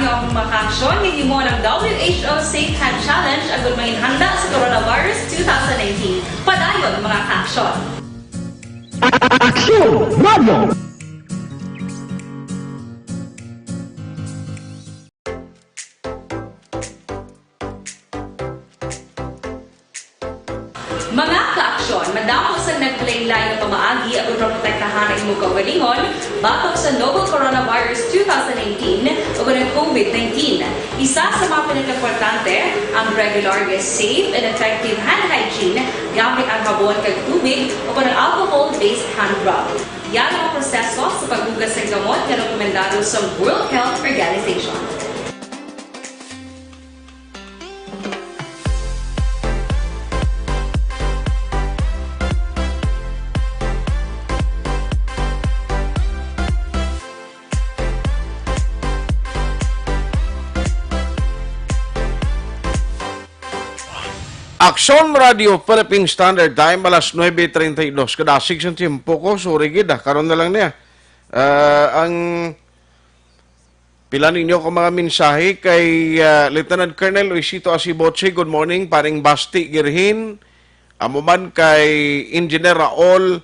Ang mga kaaksyon nga himuon ang W H O Safe Hand Challenge agud mangin handa sa coronavirus two thousand nineteen. Padayon, mga kaaksyon. Aksyon Radio! Mga kaaksyon, madamo sang naglain-lain nga pamaagi agud maprotektahan ang imong kaugalingon batok sa novel coronavirus two thousand nineteen ug ang COVID nineteen. Isa sa mga pinakaimportante, ang regular nga safe and effective hand hygiene gamit ang habon kag tubig o ang alcohol-based hand rub. Yari ang proseso sa paghugas sang gamot nga rekomendado sa World Health Organization. Aksyon Radio Philippine Standard Time, alas nuebe treinta y dos. Kadasig sang tiyempo ko, sorry gid, ah. Karon na lang niya. Ah, ang pila ninyo ko mga mensahe kay, ah, Lieutenant Colonel Luisito Asiboche, good morning, paring Basti Girhin. Amo man kay Engineer Raul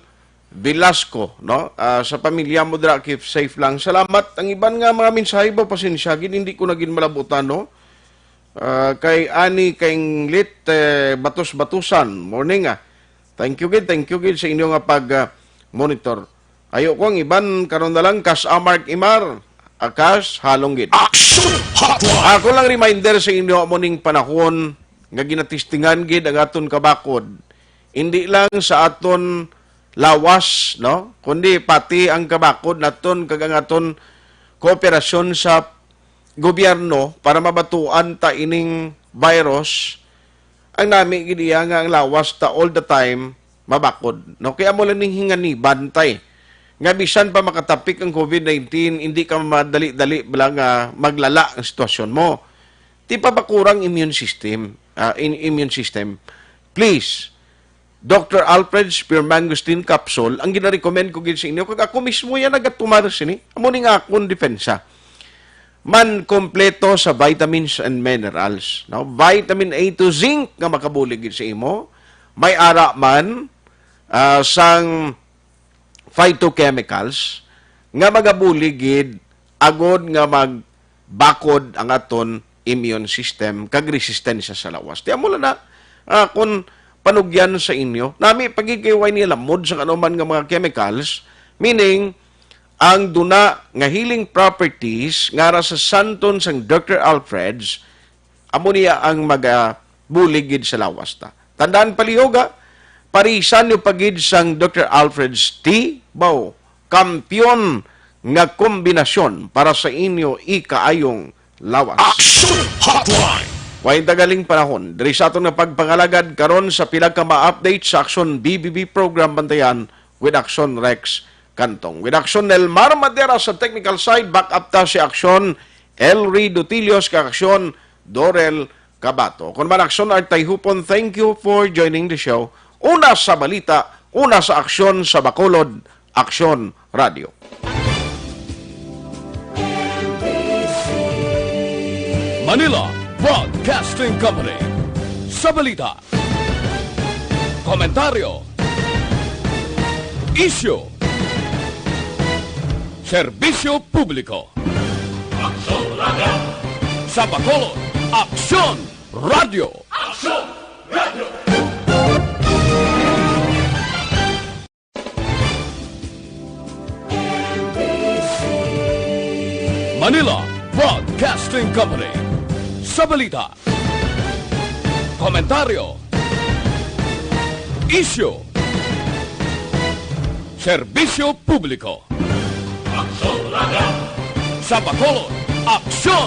Velasco, no? Ah, sa pamilya mo dira, keep safe lang. Salamat. Ang iban nga mga mensahe ba, pasensya gid, hindi ko na gid malabutan, no? Ah, kay Ani Kainglit, eh, Batos-Batusan. Morning, ah. Thank you gid, thank you gid sa inyo nga pag, ah, monitor. Ayo ko ang iban, karon na lang, kas Amark Imar, akas halong gid. Action Hotline! Ako lang reminder sa inyo, amo ning panahon nga ginatistingan gid ang aton kabakod. Hindi lang sa aton lawas, no? Kundi pati ang kabakod naton kag ang aton kooperasyon sa gobyerno para mabatuan ta ining virus. Ang nami gid iya nga ang lawas ta all the time mabakod, no? Kaya mo lang ning hinganiban tay nga bisan pa makatapik ang COVID nineteen, hindi ka madali-dali bala nga maglala ang sitwasyon mo. Ti pa makurang immune system, ah, in-, immune system. Please, Doctor Alfred's Pure Mangosteen Capsule ang ginarecommend ko gid sa inyo, kag ako mismo yan nagatumar sini. Amo ni nga akon depensa. Man kompleto sa vitamins and minerals, no? Vitamin A to zinc nga makabulig gid sa imo. May ara man, ah, sang phytochemicals nga magabulig gid agod nga magbakod ang aton immune system kag resistensya sa lawas. Ti amo lang na, ah, kung panugyan sa inyo, nami pagigay way nilamod sa kanuman nga mga chemicals, meaning ang duna nga healing properties nga ra sa Santon sang Doctor Alfred's, amo niya ang magabulig gid sa lawas ta. Tandaan palihog, ha, parisan niyo pa gid sang Doctor Alfred's tea, baw, kampiyon nga kombinasyon para sa inyo ikaayong lawas. Action Hotline! Way tagaling panahon diri sa aton nga pagpangalagad karon sa pila ka mga update sa Aksyon B B B program, bantayan with Aksyon Rex Cantong. With Aksyon Nelmar Madera sa technical side, back up ta si Aksyon Elry Dutilios kag Aksyon Dorel Cabato. Kon man Aksyon Artay Hupon, thank you for joining the show. Una sa balita, una sa aksyon sa Bacolod, Aksyon Radio. Manila Broadcasting Company. Sa balita, komentaryo, isyu, serbisyo publiko. Aksyon Radio. Sa Bacolod, Aksyon Radio. Aksyon Radio. Manila Broadcasting Company. Sa balita, komentaryo, isyu, serbisyo publiko. Aksyon Radio. Sa Bacolod, Aksyon